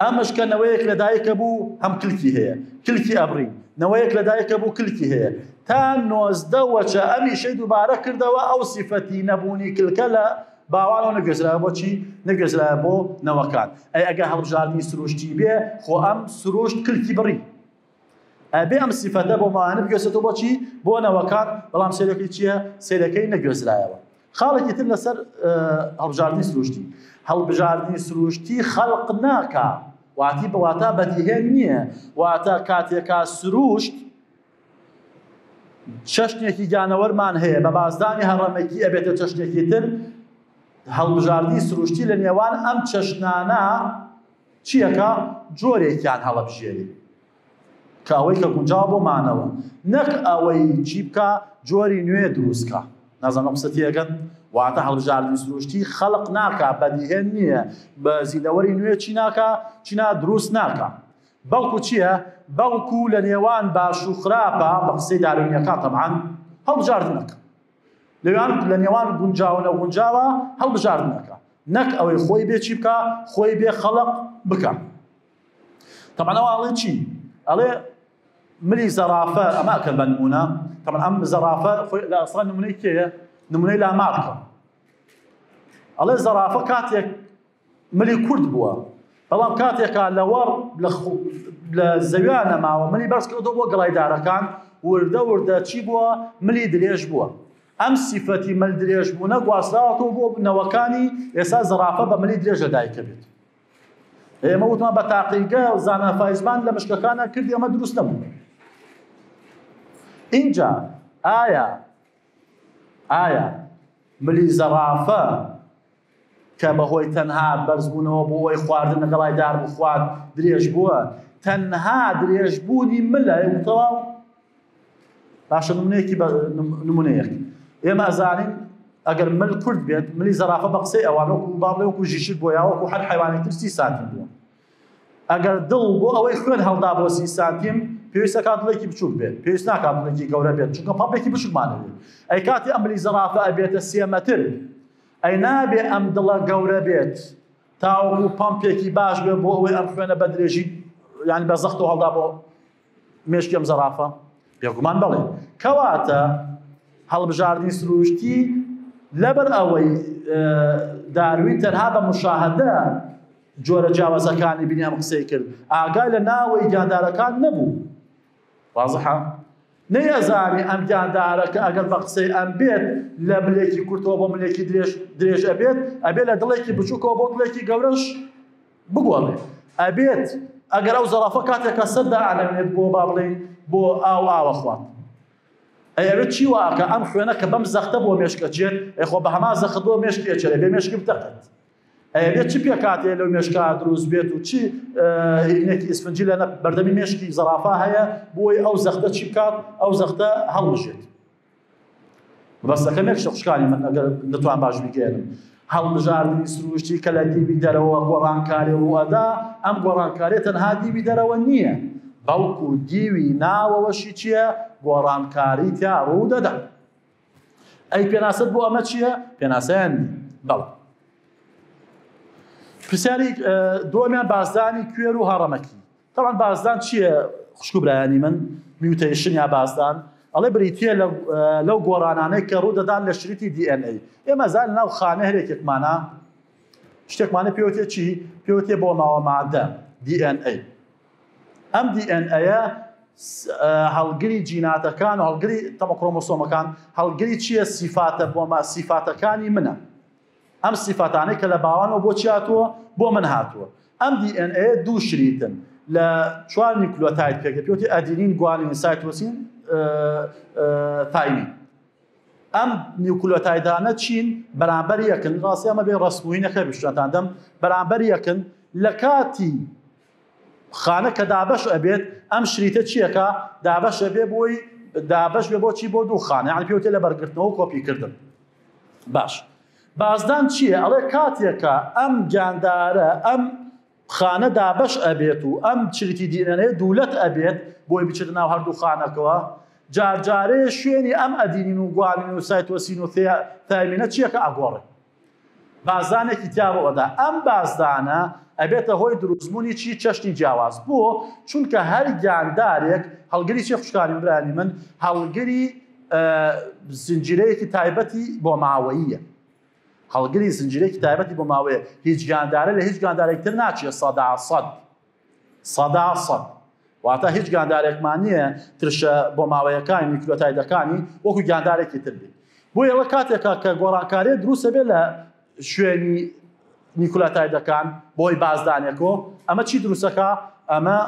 ئەم مشکە نەوەیەک لە دایکە بوو هەم کلکی هەیە کلکی ئەبڕی نەوەیەک لە دایکە بوو کلکی هەیە تا 19 وەچە ئەم ئیشەی دووبارە کردەوە ئەو سیفەتی نەبوونی کلکە لە باوانەوە نەگوێزرایە بۆ چی نەگوێزرایە بۆ نەوەکان ئەی ئەگەر هەڵبژاردنی سروشتی بێ خۆ ئەم سروشت کلکی بڕی ئەبێ ئەم سیفەتە بۆ ماوانە بگوێزێتەوە بۆ چی بۆ نەوەکان بەڵام سەیرەکەی چییە سەیرەکەی نەگوێزرایەوە خاڵێکی تر لەسەر هەڵبژاردنی سروشتی هەڵبژاردنی سروشتی خەڵق ناکا واتی بەواتا بەدیهێن نییە واتە کاتێکا سروشت چەشنێکی گیانەوەرمان هەیە بە بازدانی هەڕەمەکی ئەبێتە چەشنێکی تر هەڵبژاردنی سروشتی لە نێوان ئەم چەشنانە چیەکە جۆرێکیان هەڵەبژێری کە ئەوەی کە گونجاو بۆ مانەوە نەک ئەوەی چی بکە جۆری نوێ دروستکە نازانم قسە تێگەن واتە هەڵبژاردنی سروشتی خەڵق ناکا بەدیهێن نییە بە زیندەوەری نوێ چی ناکا چینا دروست ناکا بەڵکو چییە بەڵکو لە نێوان باش و خراپە بە قسەی داروینیەکان تەبعەن هەڵبژاردنەکە لەوان لە نێوان گونجاو و نەگونجاوە هەڵبژاردنەکە نەک ئەوەی خۆی بێ چی بکە خۆی بێ خەڵق بکە تەبعەن ئەوە ئەڵێ چی ئەڵێ ملی زەرافە ئەمە ئەکەن بە نمونە تەبعەن ئەم زەرافە خۆی لە ئەسڵا نمونەی کێیە نمونەی لامارکە ئەڵێ زەرافە کاتێک ملی کورت بووە بەڵام کاتێکا لەوەڕ لە زەویا نەماوە ملی بەرز کردەوە بۆ گەڵای دارەکان وردە وردە چی بووە ملی درێژ بووە ئەم سیفەتی مل درێژ بوونە گواستراوەتەوە بۆ نەوەکانی ئێستا زەرافە بە ملی درێژە دایکە بێت ئێمە وتمان بە تاقیگە زانا فایزمان لە مشکەکانە کردی ئەمە دروست نەبوو ئینجا ئایا ئایا ملی زەرافە کە بەهۆی تەنها بەرزبوونەوە بۆ ئەوەی خواردن لە گەڵای دار بخوات درێژ بووە تەنها درێژبوونی ملە و تەواو باشە نمونەیەکی نمونەیەک. ئێمە ئەزانین ئەگەر مل کورت بێت ملی زەرافە بە قسەی ئەوان وەکو با بڵێ وەکو ژیشک بۆ یا وەکو هەر حیوانێک تر 30 سانتیم بووە. ئەگەر دڵ بۆ ئەوەی خوێن هەڵدا بۆ 30 سانتیم پێویستە کات دڵێکی بچووک بێت، پێویست ناکات دڵێکی گەورە بێت چونکە پەمپێکی بچووکمان هەبێت. ئەی کاتی ئەم ملی زەرافە ئەبێتە سێ مەتر ئەی نابێ ئەم دڵە گەورە بێت تاوەکو پەمپێکی باش بێت بۆ ئەوەی ئەم خوێنە بە درێژی یعنی بە زەخت و هەڵدا بۆ مێشکی ئەم زەرافە؟ بێگومان بەڵێ. کەواتە هەڵبژاردنی سروشتی لەبەر ئەوەی داروین تەنها بە مشاهدە جۆرە جیاوازەکانی بینی ئەم قسەی کرد ئاگای لە ناوەی گیاندارەکان نەبوو. وازحە؟ نەیەزانی ئەم گیاندارە کە ئەگەر بە قسەی ئەم بێت لە ملێکی کورتەوە بۆ ملێکی درێژ درێژ ئەبێت ئەبێت لە دڵێکی بچووکەوە بۆ دڵێکی گەورەش بگۆڕێ ئەبێت ئەگەر ئەو زەڕافە کاتێک کە سەر دائەنەوێت بۆ با بڵێین بۆ ئاو ئاوە خوات ئەی ئەوێت چی واکە ئەم خوێنە کە بەم زەختە بۆ مێشک ئەچێت ئەی خۆ بە هەمان زەخت بۆ مێشکی ئەچێت ئەبێ مێشکی بتەقێت ئەی ئەبێت چ پێکهاتەیە لەو مێشکا دروست بێت و چی هینێکی ئیسفنجی لە بەردەمی مێشکی زەرافە هەیە بۆی ئەو زەختە چی بکات ئەو زەختە هەڵمژێت مەبەستەکەم یەک شتە خوشکانی من ئەگەر نەتوان باش بیگەیەنم هەڵبژاردنی سروشتی کە لە دیوی دەرەوە گۆڕانکاری ڕووئەدا ئەم گۆڕانکاریە تەنها دیوی دەرەوە نییە بەڵکو دیوی ناوەوەشی چییە گۆڕانکاری تیا ڕوودەدا ئەی پێناسەت بۆ ئەمە چییە پێناسەیان نی بەڵێ پرسیاری دووەمیان بازدانی کوێر و هەڕەمەکی تەبعەن بازدان چییە خوشک و برایانی من mutation یا بازدان ئەڵێ بریتییە لەو گۆڕانانەی کە ڕوودەدان لە شریتی DNA ئێمە زان ناو خانە هەرێکێکمانە شتێکمانە پێوتێ چی پێوتێ بۆ ماوە مادە DNA ئەم DNA هەڵگری جیناتەکان و هەڵگری تەمە کرۆمۆسۆمەکان هەڵگری چییە سیفاتە بۆمە سیفاتەکانی منە ئەم سیفاتانەی کە لە باوانەوە بۆ چی هاتووە؟ بۆ من هاتووە. ئەم DNA دوو شریتن لە چوار نیوکلۆتاید پێک دێت، پێوتی ئەدینین، گوانین، سایتۆسین، ثایمین. ئەم نیوکلۆتایدانە چین؟ بەرامبەر یەکن. ڕاستی ئەمە بێ ڕەسمووی نەکە پیشانتان دەم. بەرامبەر یەکن لە کاتی خانە کە دابەش ئەبێت ئەم شریتە چیەکە دابەش ئەبێ بۆی دابەش بێ بۆچی بۆ دوو خانە یعنی پێوتێ لە بەرگرتنەوە و کۆپیکردن. باش بازدان چییە؟ ئەڵێ کاتێکە ئەم گیاندارە ئەم خانە دابەش ئەبێت و ئەم چریتی DNA دوولەت ئەبێت بۆی بچێتە ناو هەردوو خانەکەوە جارجارێ شوێنی ئەم ئەدینین و گوانین و سایتۆسین و ثایمینە چیەکە ئەگۆڕێ بازدانێکی تیا ڕوئەدا ئەم بازدانە ئەبێتە هۆی دروستبوونی چی چەشنی جیاواز بۆ چونکە هەر گیاندارێک هەڵگری چی خوشکانی برانی من هەڵگری زنجیرەیەکی تایبەتی بۆماوەییە هەڵگری زنجیرەیەکی تایبەتی بۆ ماوەیە هیچ گیاندارە لە هیچ گیاندارێک تر ناچێت سەدا سەد سەدا سەد واتە هیچ گیاندارێکمان نییە ترشە بۆ ماوەیەکانی نیوکلۆتایدەکانی وەکو گیاندارێکی تر بێت بۆ ئێوە کاتێکە کە گۆڕانکاری دروستە بێت لە شوێنی نیکولاتایدەکان بۆی بازدانێکۆ ئەمە چی دروستەکە ئەمە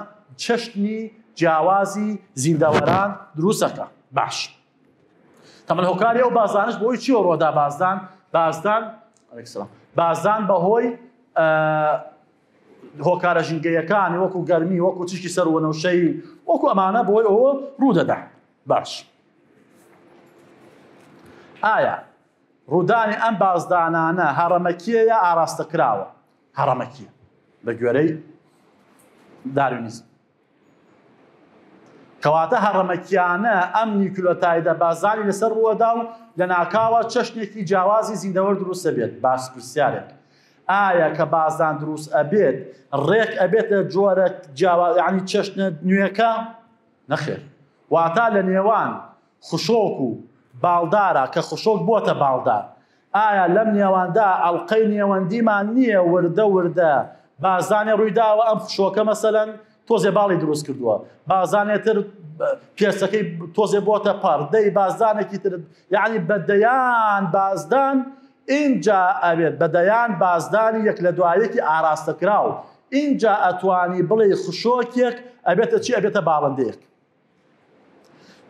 چەشنی جیاوازی زیندەوەران دروستەکە باش تەمەن هۆکاری ئەو بازدانش بۆی چیەوە ڕۆدا بازدان بازدان بازدان بەهۆی هۆکارە ژینگەیەکانی وەکو گەرمی وەکو تیشکی سەر وەنەوشەیی وەکو ئەمانە بۆی ئەوە ڕوودەدا باش ئایا ڕوودانی ئەم بازدانانە هەڕەمەکییە یا ئاراستەکراوە؟ هەڕەمەکییە بە گوێرەی داروینیزم. کەواتە هەڕەمەکیانە ئەم نیوکلۆتایدە بازدانی لەسەر ڕووەدا و لە ناکاوە چەشنێکی جیاوازی زیندەوەر دروست دەبێت. باس پرسیارێک ئایا کە بازدان دروست ئەبێت ڕێک ئەبێتە جۆرە جیاواز یعنی چەشنە نوێکە؟ نەخێر واتا لە نێوان خشۆک و باڵدارە کە خشۆک بۆتە باڵدار. ئایا لەم نێواندا ئەڵقەی نێوەندیمان نییە وردە وردە بازانێ ڕوویداوە ئەم خشۆکە مەسەلەن تۆزێ باڵی دروست کردووە بازانێ تر پێستەکەی تۆزێ بۆتە پەڕ دەی بازدانێکی تر یعنی بە دەیان بازدان ئینجا ئەبێت بە دەیان بازدانی یەک لە دوایەکی ئاراستەکراو ئینجا ئەتوانی بڵێ خشۆکێک ئەبێتە چی ئەبێتە باڵندەیەک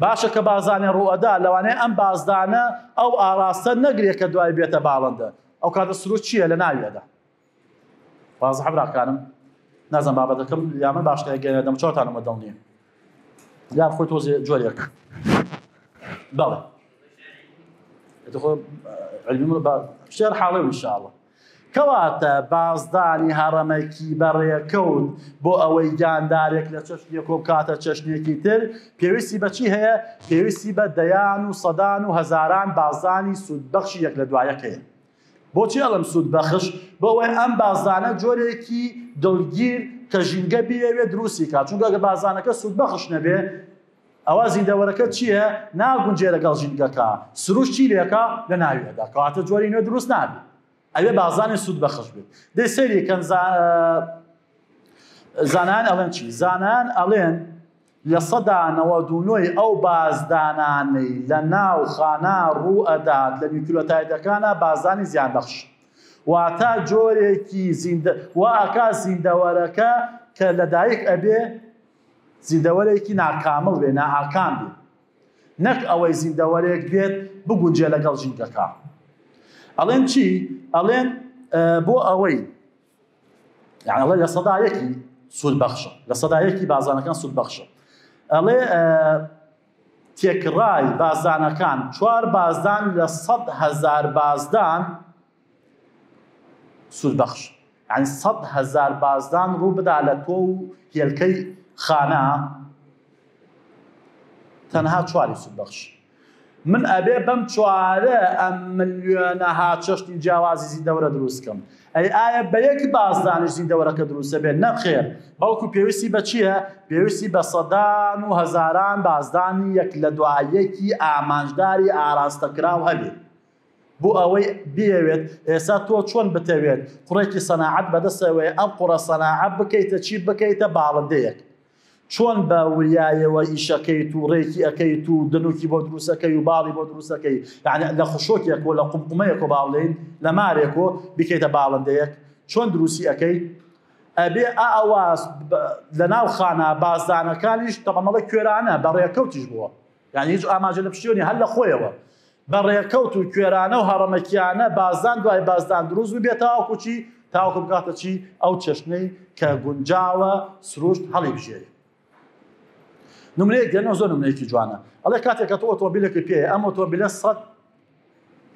باشە کە بازانێ ڕووئەدا لەوانەیە ئەم بازدانە ئەو ئاراستە نەگرێ کە دوای بێتە باڵندە ئەو کاتە سروشت چییە لە ناوی ئەدا وازحە براکانم نازم بابەتەکەم یا من باش تێگەیەنە دەمچاوتانم دڵ نییە یا خۆی تۆزێ جۆرێک بەڵێ. شێر حاڵێ ان شاء الله کەواتە بازدانی هەڕەمەکی بەڕێکەوت بۆ ئەوەی گیاندارێک لە چەشنێک کۆ بکاتە چەشنێکی تر پێویستی بە چی هەیە؟ پێویستی بە دەیان و سەدان و هەزاران بازدانی سوودبەخشی یەک لە دوایەک هەیە. بۆچی ئەڵێم سوودبەخش؟ بۆ ئەوەی ئەم بازدانە جۆرێکی دڵگیر کە ژینگە بیەوێت دروستی کات، چونکە ئەگەر بازدانەکە سوودبەخش نەبێ ئەوا زیندەوەرەکە چییە؟ ناگونجێ لەگەڵ ژینگەکە، سروشت چی لێکا؟ لەناوی ئەدا، کەواتە جۆری نوێ دروست نابێ. ئەبێ بازدانی سوودبەخش بێت. دەی سەیری کەن زانایان ئەڵێن چی؟ زانایان ئەڵێن 99% ی ئەو بازدانانەی لە ناو خانە ڕوو ئەدات لە نیوکلۆتایدەکانا بازدانی زیانبەخش واتە جۆرێکی زیندە وا ئەکا زیندەوەرەکە کە لەدایک ئەبێ زیندەوەرێکی ناکامڵ بێ، نائاکام بێ، نەک ئەوەی زیندەوەرێک بێت بگونجێ لەگەڵ ژینگەکە. ئەڵێن چی؟ ئەڵێن بۆ ئەوەی یعنی ئەڵێ 1% ی سوود بەخشە، 1% ی بازانەکان سوود بەخشە. ئەڵێ تێکڕای بازانەکان چوار بازدان لە 100,000 بازدان سوودبەخش یانی 100,000 بازدان ڕوو بدا لە تۆ و هێلکەی خانە تەنها چواری سوودبەخش من ئەبێ بەم چوارە ئەم ملیۆنەها چەشنی جیاوازی زیندەوەرە دروست کەم ئەی ئایا بە یەک بازدانیش زیندەوەرەکە دروستە بێت نەخێر بەڵکو پێویستی بە چییە پێویستی بە سەدان و هەزاران بازدانی یەک لە دوایەکی ئامانجداری ئاراستەکراو هەبێت بۆ ئەوەی بیەوێت ئێستا تۆ چۆن بتەوێت قوڕێکی سەناعەت بەدەستەوەیە ئەم قوڕە سەناعە بکەیتە چی بکەیتە باڵندەیەک چۆن بە وریایەوە ئیشەکەیت و ڕێکی ئەەکەیت و دنوکی بۆ دروستەکەی و باڵی بۆ دروستەکەی یعنی لە خشۆکێک و لە قومقومەیەک و باڵین لە مارێک و بکەیتە باڵندەیەک چۆن دروستی ئەەکەی ئەبێ ئەوە لە ناو خانە بازدانەکانیش تەمەڵە کوێرانە بە ڕێکەوتیش بووە یانی هیچ ئاماژە لە پشتیوە نیە هەر لە خۆیەوە بە ڕێکەوت و کوێرانە و هەڕەمەکیانە بازدان دوای بازدان دروست ببێت تاوەکو چی تاوەکو بگاتە چی ئەو چەشنەی کە گونجاوە سروشت هەڵی بژێرێ نمرەیەک دێنەوە زۆر نمرەیەکی جوانە ئەڵێ کاتێک کە تۆ ئۆتۆمبیلێکی پێ ئەم ئۆتۆمبیلە سەد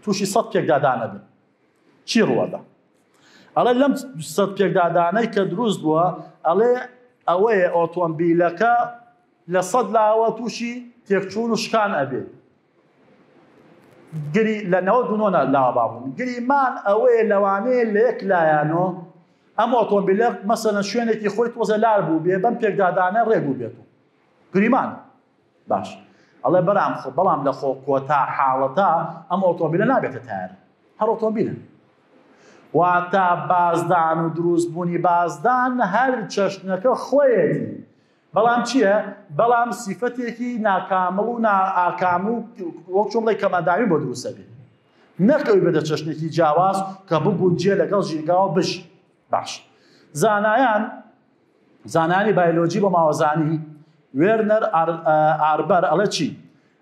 تووشی سەد پێکدادانە بن چی ڕووەدا ئەڵێ لەم سەد پێکدادانەی کە دروست بووە ئەڵێ ئەوەیە ئۆتۆمبیلەکە لە سەد لاوە تووشی تێکچوون و شکان ئەبێ. گری لە 99 لاوە با بوون. گریمان ئەوەیە لەوانەیە لە یەک لایانۆ ئەم ئۆتۆمبیلە مەسەلەن شوێنێکی خۆی تۆزە لار بوو بێ بەم پێکدادانە ڕێک بوو بێت و گریمان باش ئەڵێ بەرام خۆ بەڵام لە خۆ کۆتا حاڵەتە ئەم ئۆتۆمبیلە نابێتە تایەر هەر ئۆتۆمبیلە واتە بازدان و دروستبوونی بازدان هەر چەشنەکە خۆیەتی بەڵام چییە؟ بەڵام سیفەتێکی ناکامڵ و نائاکام و وەک چۆن بڵێی کەمئەندامی بۆ دروست ئەبێ. نەک ئەوی بێتە چەشنێکی جیاواز کە بگونجێ لەگەڵ ژینگاوە بژی. باش. زانایان زانایانی بایلۆجی بۆ ماوەزانی وێرنەر ئاربەر ئەڵێ چی؟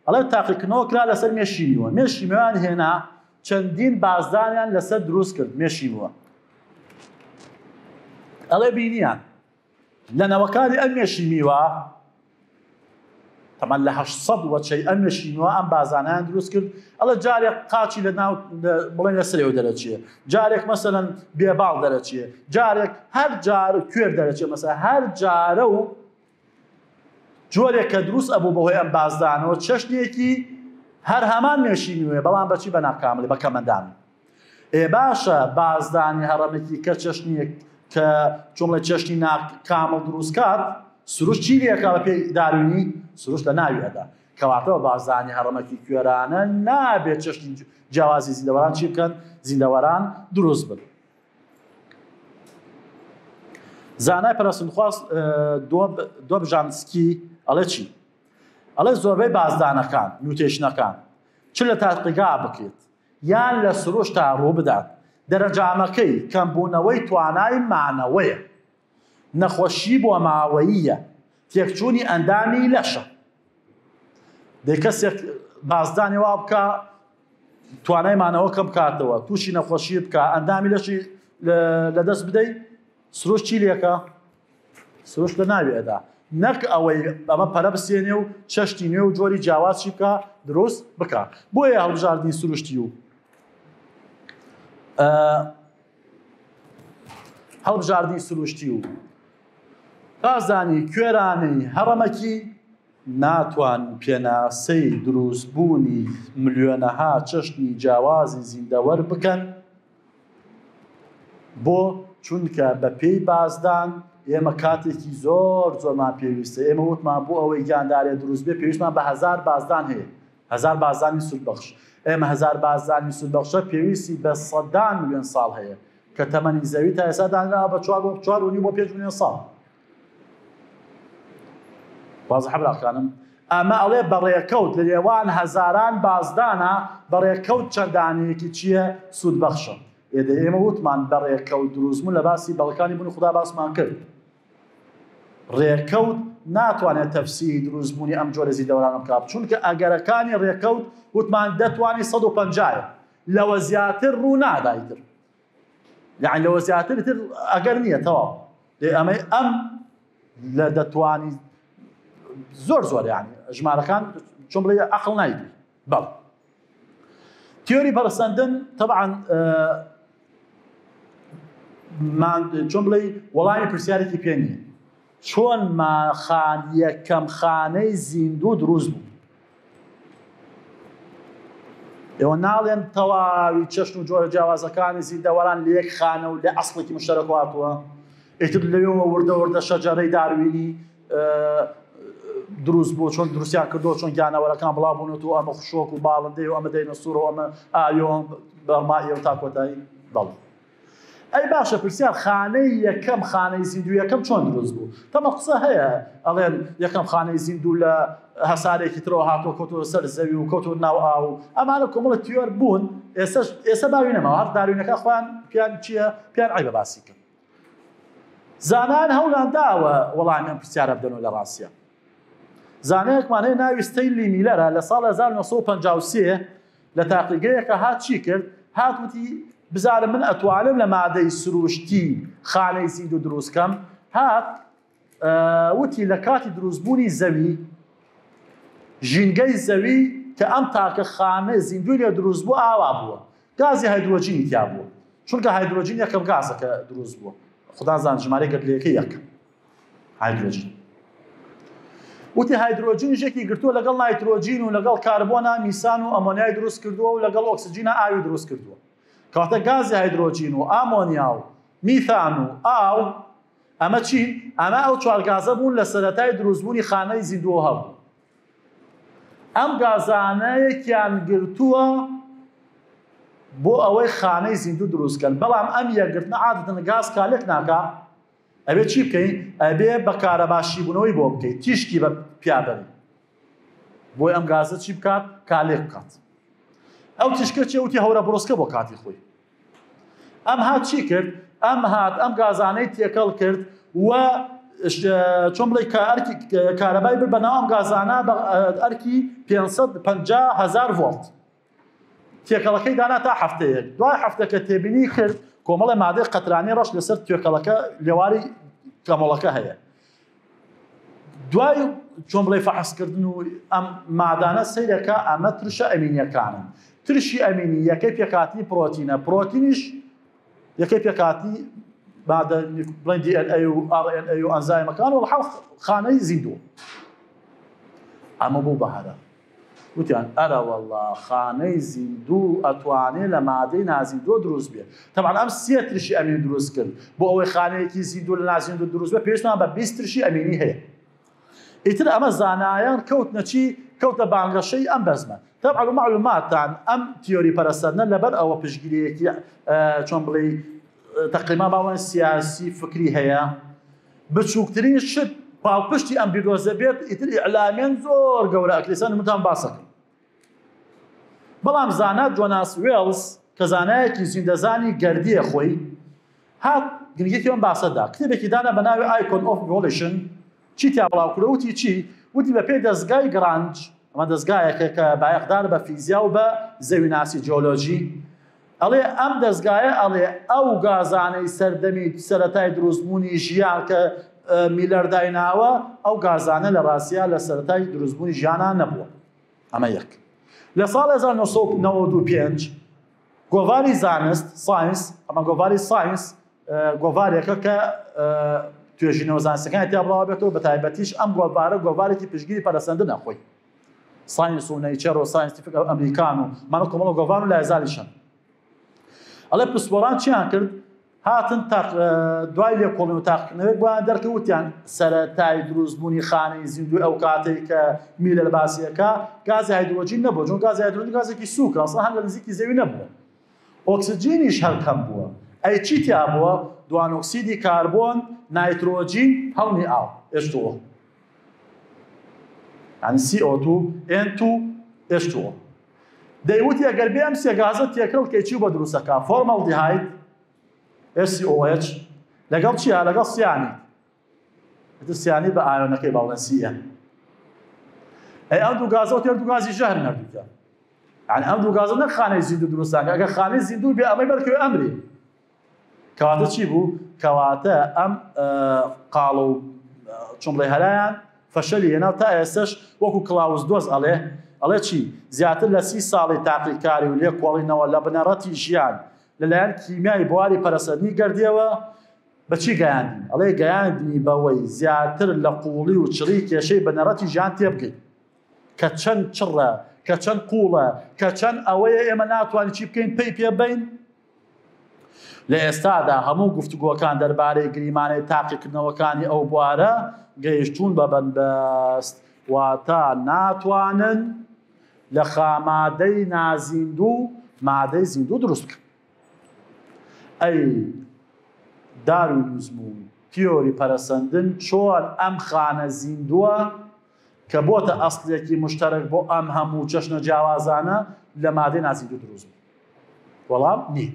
ئەڵێ تاقیکردنەوە کرا لەسەر مێشی میوە. مێشی میوەیان هێنا چەندین بازدانیان لەسەر دروست کرد مێشی میوە. ئەڵێ بینیان لە نەوەکانی ئەم مێشی میوە تەمان لە 800 وەچەی ئەم مێشی میوە ئەم بازانیان دروست کرد ئەڵە جارێک قاچی لە ناو بڵێن لە سەرەوە دەرەچێ جارێک مەسەلەن بێباڵ دەرەچێ جارێک هەر جار کوێر دەرەچێ مەسە هەر جارە و جۆرێک کە دروست ئەبوو بەهۆی ئەم بازدانەوە چەشنێکی هەر هەمان مێشی نوێ بەڵام بەچی بە ناکاملی بە کەمەندامی ئێ باشە بازدانی هەڕەمەکی کە چەشنیەک کە چۆن چەشنی ناکامڵ دروست کات سروشت چی لێکا بە پێی داروینی سروشت لە ناوی ئەدا کەواتە بە بازدانی هەڕەمەکی کوێرانە نابێت چەشنی جیاوازی زیندەوەران چی بکەن زیندەوەران دروست بن زانای پەرەسندخواز دۆبژانسکی ئەڵێ چی؟ ئەڵێ زۆربەی بازدانەکان mutation ەکان چ لە تاقیگا بکرێت یان لە سروشتا ڕووبدات دەرەنجامەکەی کەمبوونەوەی توانای مانەوەیە نەخۆشی بۆماوەییە تێکچوونی ئەندامی لەشە دەی کەسێک بازدانی وا بکە توانای مانەوە کەم بکاتەوە تووشی نەخۆشی بکە ئەندامی لەشی لەدەست بدەیت سروشت چی لێکە سروشت لە ناوی ئەدا. نەک ئەوەی ئەمە پەرە بسێنێ و چەشتی نوێ و جۆری جیاواز چی بکا دروست بکا. بۆیە هەڵبژاردنی سروشتی و هەڵبژاردنی سروشتی و بازدانی کوێرانەی هەڕەمەکی ناتوان پێناسەی دروستبوونی ملیۆنەها چەشنی جیاوازی زیندەوەر بکەن، بۆ؟ چونکە بە پێی بازدان ئێمە کاتێکی زۆر زۆرمان پێویستە، ئێمە وتمان بۆ ئەوەی گیاندارێ دروست بێ پێویستمان بە هەزار بازدان هەیە، هەزار بازدانی سوودبەخش، ئێمە هەزار بازدانی سوودبەخشە پێویستی بە سەدان ملیۆن ساڵ هەیە کە تەمەنی زەوی تا ئێستا دانراوە بە چوار بۆ چوار و نیو بۆ پێنج ملیۆن ساڵ. وازحە براکانم؟ ئەمە ئەڵێ بەڕێکەوت لە نێوان هەزاران بازدانە بەڕێکەوت چەند دانەیەکی چییە سوودبەخشە. ئێ دە ئێمە وتمان بەڕێکەوت دروستبوون لە باسی بەڵگەکانی بوونی خودا باسمان کرد. ڕێکەوت ناتوانێت تەفسیری دروستبوونی ئەم جۆرە زیندەوەرانە بکات چونکە ئەگەرەکانی ڕێکەوت وتمان دەتوانی 150 لەوە زیاتر ڕوو نادا ئیتر. یعنی لەوە زیاتر تر ئەگەر نییە تەواو دێ ئەمەی ئەم لە دەتوانی زۆر زۆر یعنی ژمارەکان چۆن بڵێ عقل نایگری بەڵ تیۆری پەرسەندن طبعا چۆن بڵێ وەڵامی پرسیارێکی پێ نییە چۆن ماخان یەکەم خانەی زیندوو دروست بوو؟ ئێوە ناڵێن تەواوی چەشن و جۆرە جیاوازەکانی زیندەوەران لە یەک خانە و لە ئەسڵێکی مشتەرەک هاتووە ئیتر لەوێوە وردە وردە شەجەرەی داروینی دروست بوو چۆن دروستیان کردو چۆن گیانەوەرەکان بڵاو بوونەوە ئەمە خشۆک و باڵندەی و ئەمە دەینەسوور و ئەمە ئاوی و بەرمایە و تا کۆتایی بەڵێ ئەی باشە پرسیار خانەی یەکەم خانەی زیندوو یەکەم چۆن دروست بوو؟ تەمە قسە هەیە ئەڵێن یەکەم خانەی زیندوو لە هەسارێکی ترەوە هاتووە کەوتووە سەر زەوی و کەوتووە ناو ئاو ئەمانە کۆمەڵە تیۆر بوون ئێستا ئێستا باوی نەماوە هەر داروینەکان خۆیان پیان چییە پیان عیبە باسی کەن زانایان هەوڵیان داوە وەڵامی ئەم پرسیارە بدەنەوە لە ڕاستیە زانایەکمان هەیە ناوی ستەینلی میلەرە لە ساڵ 1953 لە تاقیگەیەکە هات چی کرد؟ هات وتی بزانە من ئەتوانم لە مادەی سروشتی خانەی زیندوو دروست کەم؟ هات وتی لە کاتی دروستبوونی زەوی ژینگەی زەوی کە ئەم تاکە خانە زیندووی لێ دروست بوو ئاوا بووە گازی هایدرۆجینی تیا بووە چونکە هایدرۆجین یەکەم گازە کە دروست بووە خودا زان ژمارەی گەردیلەکەی یەکە هایدرۆجین وتی هایدرۆجین ژێکی گرتووە لەگەڵ نایترۆجین و لەگەڵ کاربۆنا میسان و ئەمۆنیای دروست کردووە و لەگەڵ ئۆکسجینە ئاوی دروست کردووە کەواتە گازی هایدرۆجین و ئامۆنیا و میثان و ئاو ئەمە چین؟ ئەمە ئەو چوار گازە بوون لە سەرەتای دروستبوونی خانەی زیندووە هەبوو ئەم گازانە یەکیان گرتووە بۆ ئەوەی خانەی زیندوو دروست کەن بەڵام ئەم یەکگرتنە عادەتەن گاز کالێک ناکا ئەبێ چی بکەی؟ ئەبێ بە کارەبا شیبوونەوەی بۆ بکەی، تیشکی بە پیا بەری. بۆی ئەم گازە چی بکات؟ کالێک بکات. ئەو تیشکە چیە؟ وتی هەورە بڕسکە بۆ کاتی خۆی. ئەم هات چی کرد؟ ئەم هات ئەم گازانەی تێکەڵ کرد و چۆن بڵێ کە ئەرکی کارەبای برد بەناو ئەم گازانە بە ئەرکی 550 هەزار ڤۆڵت. تێکەڵەکەی دانا تا هەفتەیەک، دوای هەفتەکە تێبینی کرد کۆمەڵێ مادەی قەترانی ڕەش لەسەر تێکەڵەکە لێواری کەمەڵەکە هەیە. دوای چۆن بڵێ فەحسکردن و ئەم مادانە سەیرەکە ئەمە ترشە ئەمینیەکانن. ترشی ئەمینی یەکەی پێکهاتنی پرۆتینە، پرۆتینیش یەکەی پێکهاتنی مادە بڵێن DNA و RNA و ئەنزایمەکان و حەڵ خانەی زیندوو. ئەمە بوو بەهرە. وتیان ئەرەوەڵا خانەی زیندوو ئەتوانێ لە مادەی نازیندووە دروست بێ. تەبعەن ئەم سێ ترشی ئەمینی دروست کرد. بۆ ئەوەی خانەیەکی زیندوو لە نازیندوو دروست بێ پێویستمان بە 20 ترشی ئەمینی هەیە. ئیتر ئەمە زانایان کەوتنە چی؟ کەوتە بانگەشەی ئەم بەزمە. تەبعەن و مەعلوماتتان ئەم تیۆری پەرەسەندنە لەبەر ئەوە پشتگیرییەکی چۆن بڵێی تەقریبا با بڵێین سیاسی فکری هەیە. بچووکترین شت پاڵپشتی ئەم بیردۆزە بێت ئیتر ئیعلامیان زۆر گەورە ئەکرێت سەر نموتان باسەکەم بەڵام زانا جۆناس وێڵز کە زانایەکی زیندەزانی گەردیە خۆی هات گرنگێکی ئەم باسەدا کتێبێکی دانا بە ناوی Icon of Evolution چی تیا بڵاو کرد وتی چی وتی بە پێی دەزگای گرانج ئەمە دەزگایەکە کە بایەخدار بە فیزیا و بە زەویناسی جیۆلۆجی ئەڵێ ئەم دەزگایە ئەڵێ ئەو گازانەی سەردەمی سەرەتای دروستبوونی ژیان کە میلەر دایناوە ئەو گازانە لە ڕاستیا لە سەرەتای دروستبوونی ژیانا نەبووە. ئەمە یەک. لە ساڵ 1995 گۆڤاری زانست، Science، ئەمە گۆڤاری Science گۆڤارێکە کە توێژینەوە زانستەکانی تیا بڵاو بێتەوە، بە تایبەتیش ئەم گۆڤارە گۆڤارێکی پشتگیری پەرەسەندنە خۆی. Science و Nature و Scientific American و مانە کۆمەڵە گۆڤار و لایزالیشن. ئەڵێ پسپۆران چیان کرد؟ هاتن تاق دوای لێکۆڵین و تاقیکردنەوەیەک بۆیان دەرکەوت وتیان سەرەتای دروستبوونی خانەی زیندووی ئەو کاتەی کە میلەر باسیەکە گازی هایدرۆجین نەبووە چون گازی هایدرۆجین گازێکی سووکە ئەسڵا هەر لە نزیکی زەوی نەبووە ئۆکسجینیش هەر کەم بووە ئەی چی تیا بووە دوانۆکسیدی کاربۆن نایترۆجین هەڵمی ئاو H2O یعنی CO2 N2 H2O دەیوتی ئەگەر بێ ئەم سێ گازە تێکەڵ کەی چی بۆ دروستەکە فۆرمەڵدیهاید HCOH لەگەڵ چیا لەگەڵ سیانی ئیتر سیانی بە ئایۆنەکەی باڵێن CN ئەی ئەم دوو گازە تێر دوو گازی ژەهر نەردووکە یعنی ئەم دوو گازە نەک خانەی زیندوو دروست ناکە ئەگەر خانەی زیندوو بێ ئەمەی بەرکەوێ ئەمری کەواتە چی بوو کەواتە ئەم قاڵ و چۆن بڵێ هەرایان فەشەلی هێنا تا ئێستش وەکو کلاوس دۆز ئەڵێ ئەڵێ چی زیاتر لە سی ساڵی تاقیکاری و لێکۆڵینەوە لە بنەڕەتی ژیان لەلایەن کیمیای بواری پەرەسەندنی گەردیەوە بە چی گەیاندین؟ ئەڵێ گەیاندنی بەوەی زیاتر لە قووڵی و چڕی کێشەی بنەڕەتی ژیان تێبگەین کە چەند چڕە، کە چەند قووڵە، کە چەند ئەوەیە ئێمە ناتوانین چی بکەین پەی پێ بەین. لە ئێستادا هەموو گفتوگۆکان دەربارەی گریمانەی تاقیکردنەوەکانی ئەو بوارە گەیشتوون بە بنبەست، واتە ناتوانن لە خامادەی نازیندوو مادەی زیندوو دروست بکەن. ئەی داروینیزم و تیۆری پەرەسەندن چۆن ئەم خانە زیندووە کە بۆتە ئەسڵێکی مشتەرەک بۆ ئەم هەموو چەشنە جیاوازانە لە مادەی نازیندوو دروست بوو؟ وەڵام نییە.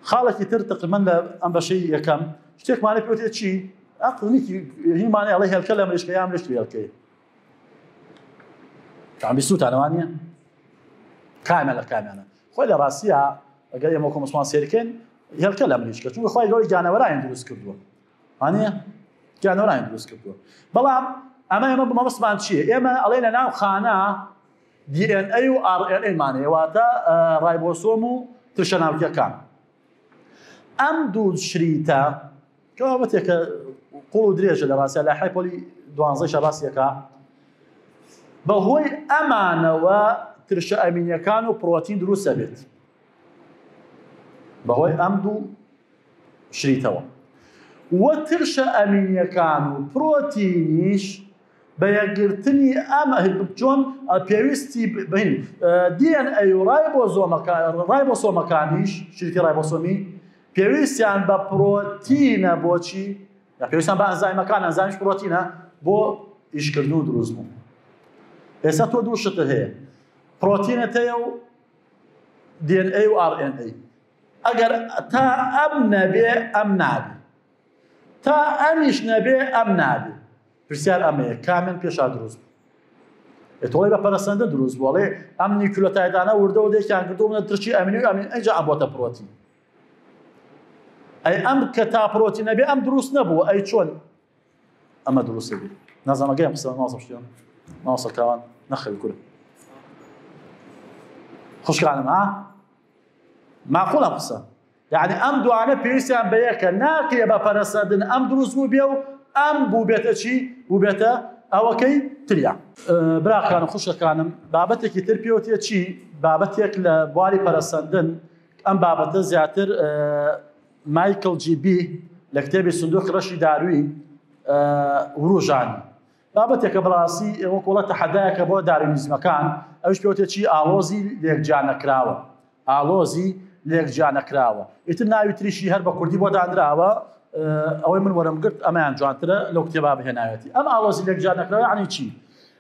خاڵێکی تر تقریبا لە ئەم بەشەی یەکەم شتێکمانە پێوتێ چی؟ ئەقڵێکی هیمانە ئەڵێ هێلکە لە مریشکە یا مریشک هێلکەیە. تان بیستوتانە وانە کامە لە کامیانە خۆی لە ڕاستیە ئەگەر ئێمە وەکو مسلمان سێرکەین هێلکە لە مریشکە چونکە خی گەوری گیانەوەرانی دروست کردووە وانە گیانەوەرانی دروست کردووە بەڵام ئەمە ئێمە مەبەستمان چییە ئێمە ئەڵێ لە ناو خانە DNA و RNA مانەیە واتە ڕایبۆسۆم و ترشە ناوکیەکان ئەم دوو شریتە کە بابەتێکە قوڵ و درێژە لە ڕاستیا لە حای پۆلی دوانزەی شەباسیەکە بەهۆی ئەمانەوە ترشە ئەمینیەکان و پرۆتین دروست دەبێت بەهۆی ئەم دوو شریتەوە وە ترشە ئەمینیەکان و پرۆتینیش بە یەکگرتنی ئەم چۆن پێویستی بین DNA و ڕایبۆسۆمەکانیش شریتی ڕایبۆسۆمی پێویستیان بە پرۆتینە بۆچی؟ یا پێویستیان بە ئەنزایمەکان، ئەنزایمیش پرۆتینە بۆ ئیشکردن و دروست بوون. ئێستا تۆ دوو شتت هەیە، پرۆتینت هەیە و DNA و RNA. ئەگەر تا ئەم نەبێ ئەم نابێ، تا ئەمیش نەبێ ئەم نابێ. پرسیار ئەمەیە کامیان پێشا دروست بوو؟ ئێ تۆڵی بە پەرەسەندن دروست بوو، ئەڵێ ئەم نیوکلۆتایدانە وردە وردەیەکیان کردو بوونە ترشی ئەمینی و ئەمین ئەنجا ئەم بۆتە پرۆتین. ئەی ئەم کە تا پرۆتین نەبێ ئەم دروست نەبوو، ئەی چۆن ئەمە دروست بێ؟ نازانم ئەگەر قسە مامۆستا پشتیوان مامۆستا کاوان نەخەوی کورە خوشکانم ها معقول ئەم قسە یعنی ئەم دوانە پێویستیان بە یەکە ناکرێ بە پەرەسەندن ئەم دروست بوو بێ و ئەم بوو بێتە چی بوو بێتە ئەوەکەی تریا براکانم خوشکەکانم بابەتێکی تر پێوتێ چی بابەتێک لە بواری پەرەسەندن ئەم بابەتە زیاتر مایکل جی بی لە کتێبی سندوقی ڕەشی داروین وروژانی بابەتێکە بەڕاستی وەکوڵە تەحەدایەکە بۆ داروینیزمەکان ئەوش پێوتێ چی ئاڵۆزی لێکجیانەکراوە ئاڵۆزی لێکجیانەکراوە ئیتر ناوی تریشی هەر بە کوردی بۆ دانراوە ئەوەی من وەرم گرت ئەمەیان جوانترە لەو کتێبا بهێناوێتی ئەم ئاڵۆزی لێکجیانەکراوە یعنی چی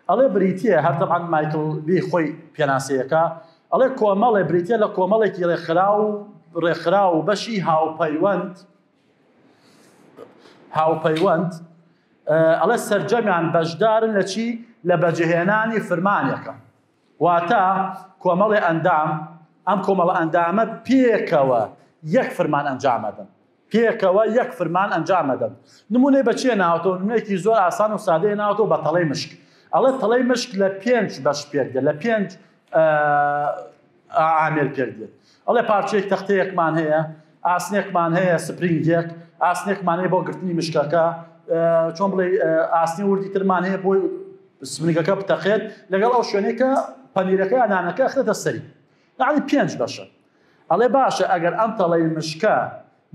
ئەڵێ بریتییە هەر تەبعەن مایکڵ بی خۆی پێناسەیەکە ئەڵێ کۆمەڵێ بریتییە لە کۆمەڵێکی ڕێکخراو ڕێکخراو و بەشی هاوپەیوەند هاوپەیوەند ئەڵێ سەرجەمیان بەشدارن لە چی لە بەجێهێنانی فرمانێکە واتە کۆمەڵێ ئەندام ئەم کۆمەڵە ئەندامە پێکەوە یەک فرمان ئەنجامەدەن. پێکەوە یەک فرمان ئەنجام ئەدەن. نمونەی بە چیە ناوەتەوە؟ نمونەیەکی زۆر ئاسان و سادەیە ناوەتەوە بە تەڵەی مشک. ئەڵێ تەڵەی مشک لە پێنج بەش پێک دێت، لە پێنج ئامێر پێک دێت. ئەڵێ پارچەیەک تەختەیەکمان هەیە، ئاسنێکمان هەیە، سپرینگێک، ئاسنێکمان هەیە بۆ گرتنی مشکەکە، چۆن بڵێ ئاسنی وردی ترمان هەیە بۆ سپرینگەکە بتەقێت لەگەڵ ئەو شوێنەی کە پەنیرەکە یا نانەکە ئەخرێتە سەری. یەعنی پێنج بەشە. ئەڵێ باشە ئەگەر ئەم تەڵەی مشکە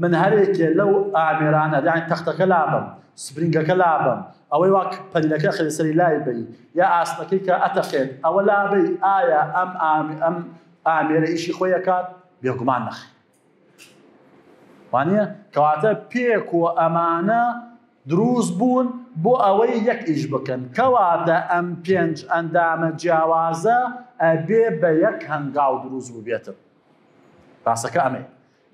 من هەرێکێ لەو ئامێرانە یانی تەختەکە لابەم سپرینگەکە لابەم ئەوەی وا پەنیرەکە ئەخرێتە سەری لای بەی یا ئاسنەکەی کە ئەتەقێت ئەوە لابەی ئایا ئەم ئەم ئامێرە ئیشی خۆی ئەکات؟ بێگومان نەخێر. وانە کەواتە پێک و ئەمانە دروست بوون بۆ ئەوەی یەک ئیش بکەن کەواتە ئەم پێنج ئەندامە جیاوازە ئەبێ بە یەک هەنگاو دروست بووبێتن باسەکە ئەمەیە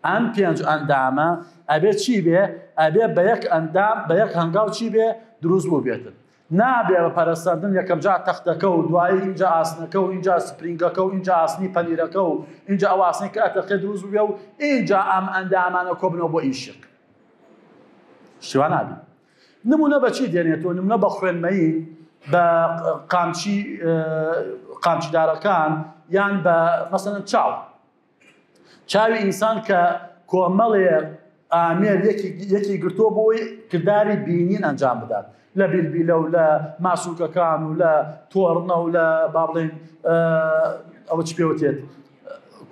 ئەم پێنج ئەندامە ئەبێ چی بێ ئەبێ بە یەک ئەندام بە یەک هەنگاو چی بێ دروست بووبێتن نابێ بە پەرەسەندن یەکەمجار تەختەکە و دوایی ئینجا ئاسنەکە و ئینجا سپرینگەکە و ئینجا ئاسنی پەنیرەکە و ئینجا ئەو ئاسنەی کە ئەتەقێ دروست ببێ و ئینجا ئەم ئەندامانە کۆبنەوە بۆ ئیشێک. شتی وا نابێ. نمونە بە چی دێنێتەوە؟ نمونە بە خوێنمەیین، بە قامچی قامچیدارەکان یان بە مەسەلەن چاو. چاوی ئینسان کە کۆمەڵێ ئامێر یەکی گرتووە بۆی کرداری بینین ئەنجام بدات لە بیلبیلە و لە ماسوولکەکان و لە تۆڕنە و لە با بڵێن ئەوە چ پێوتێت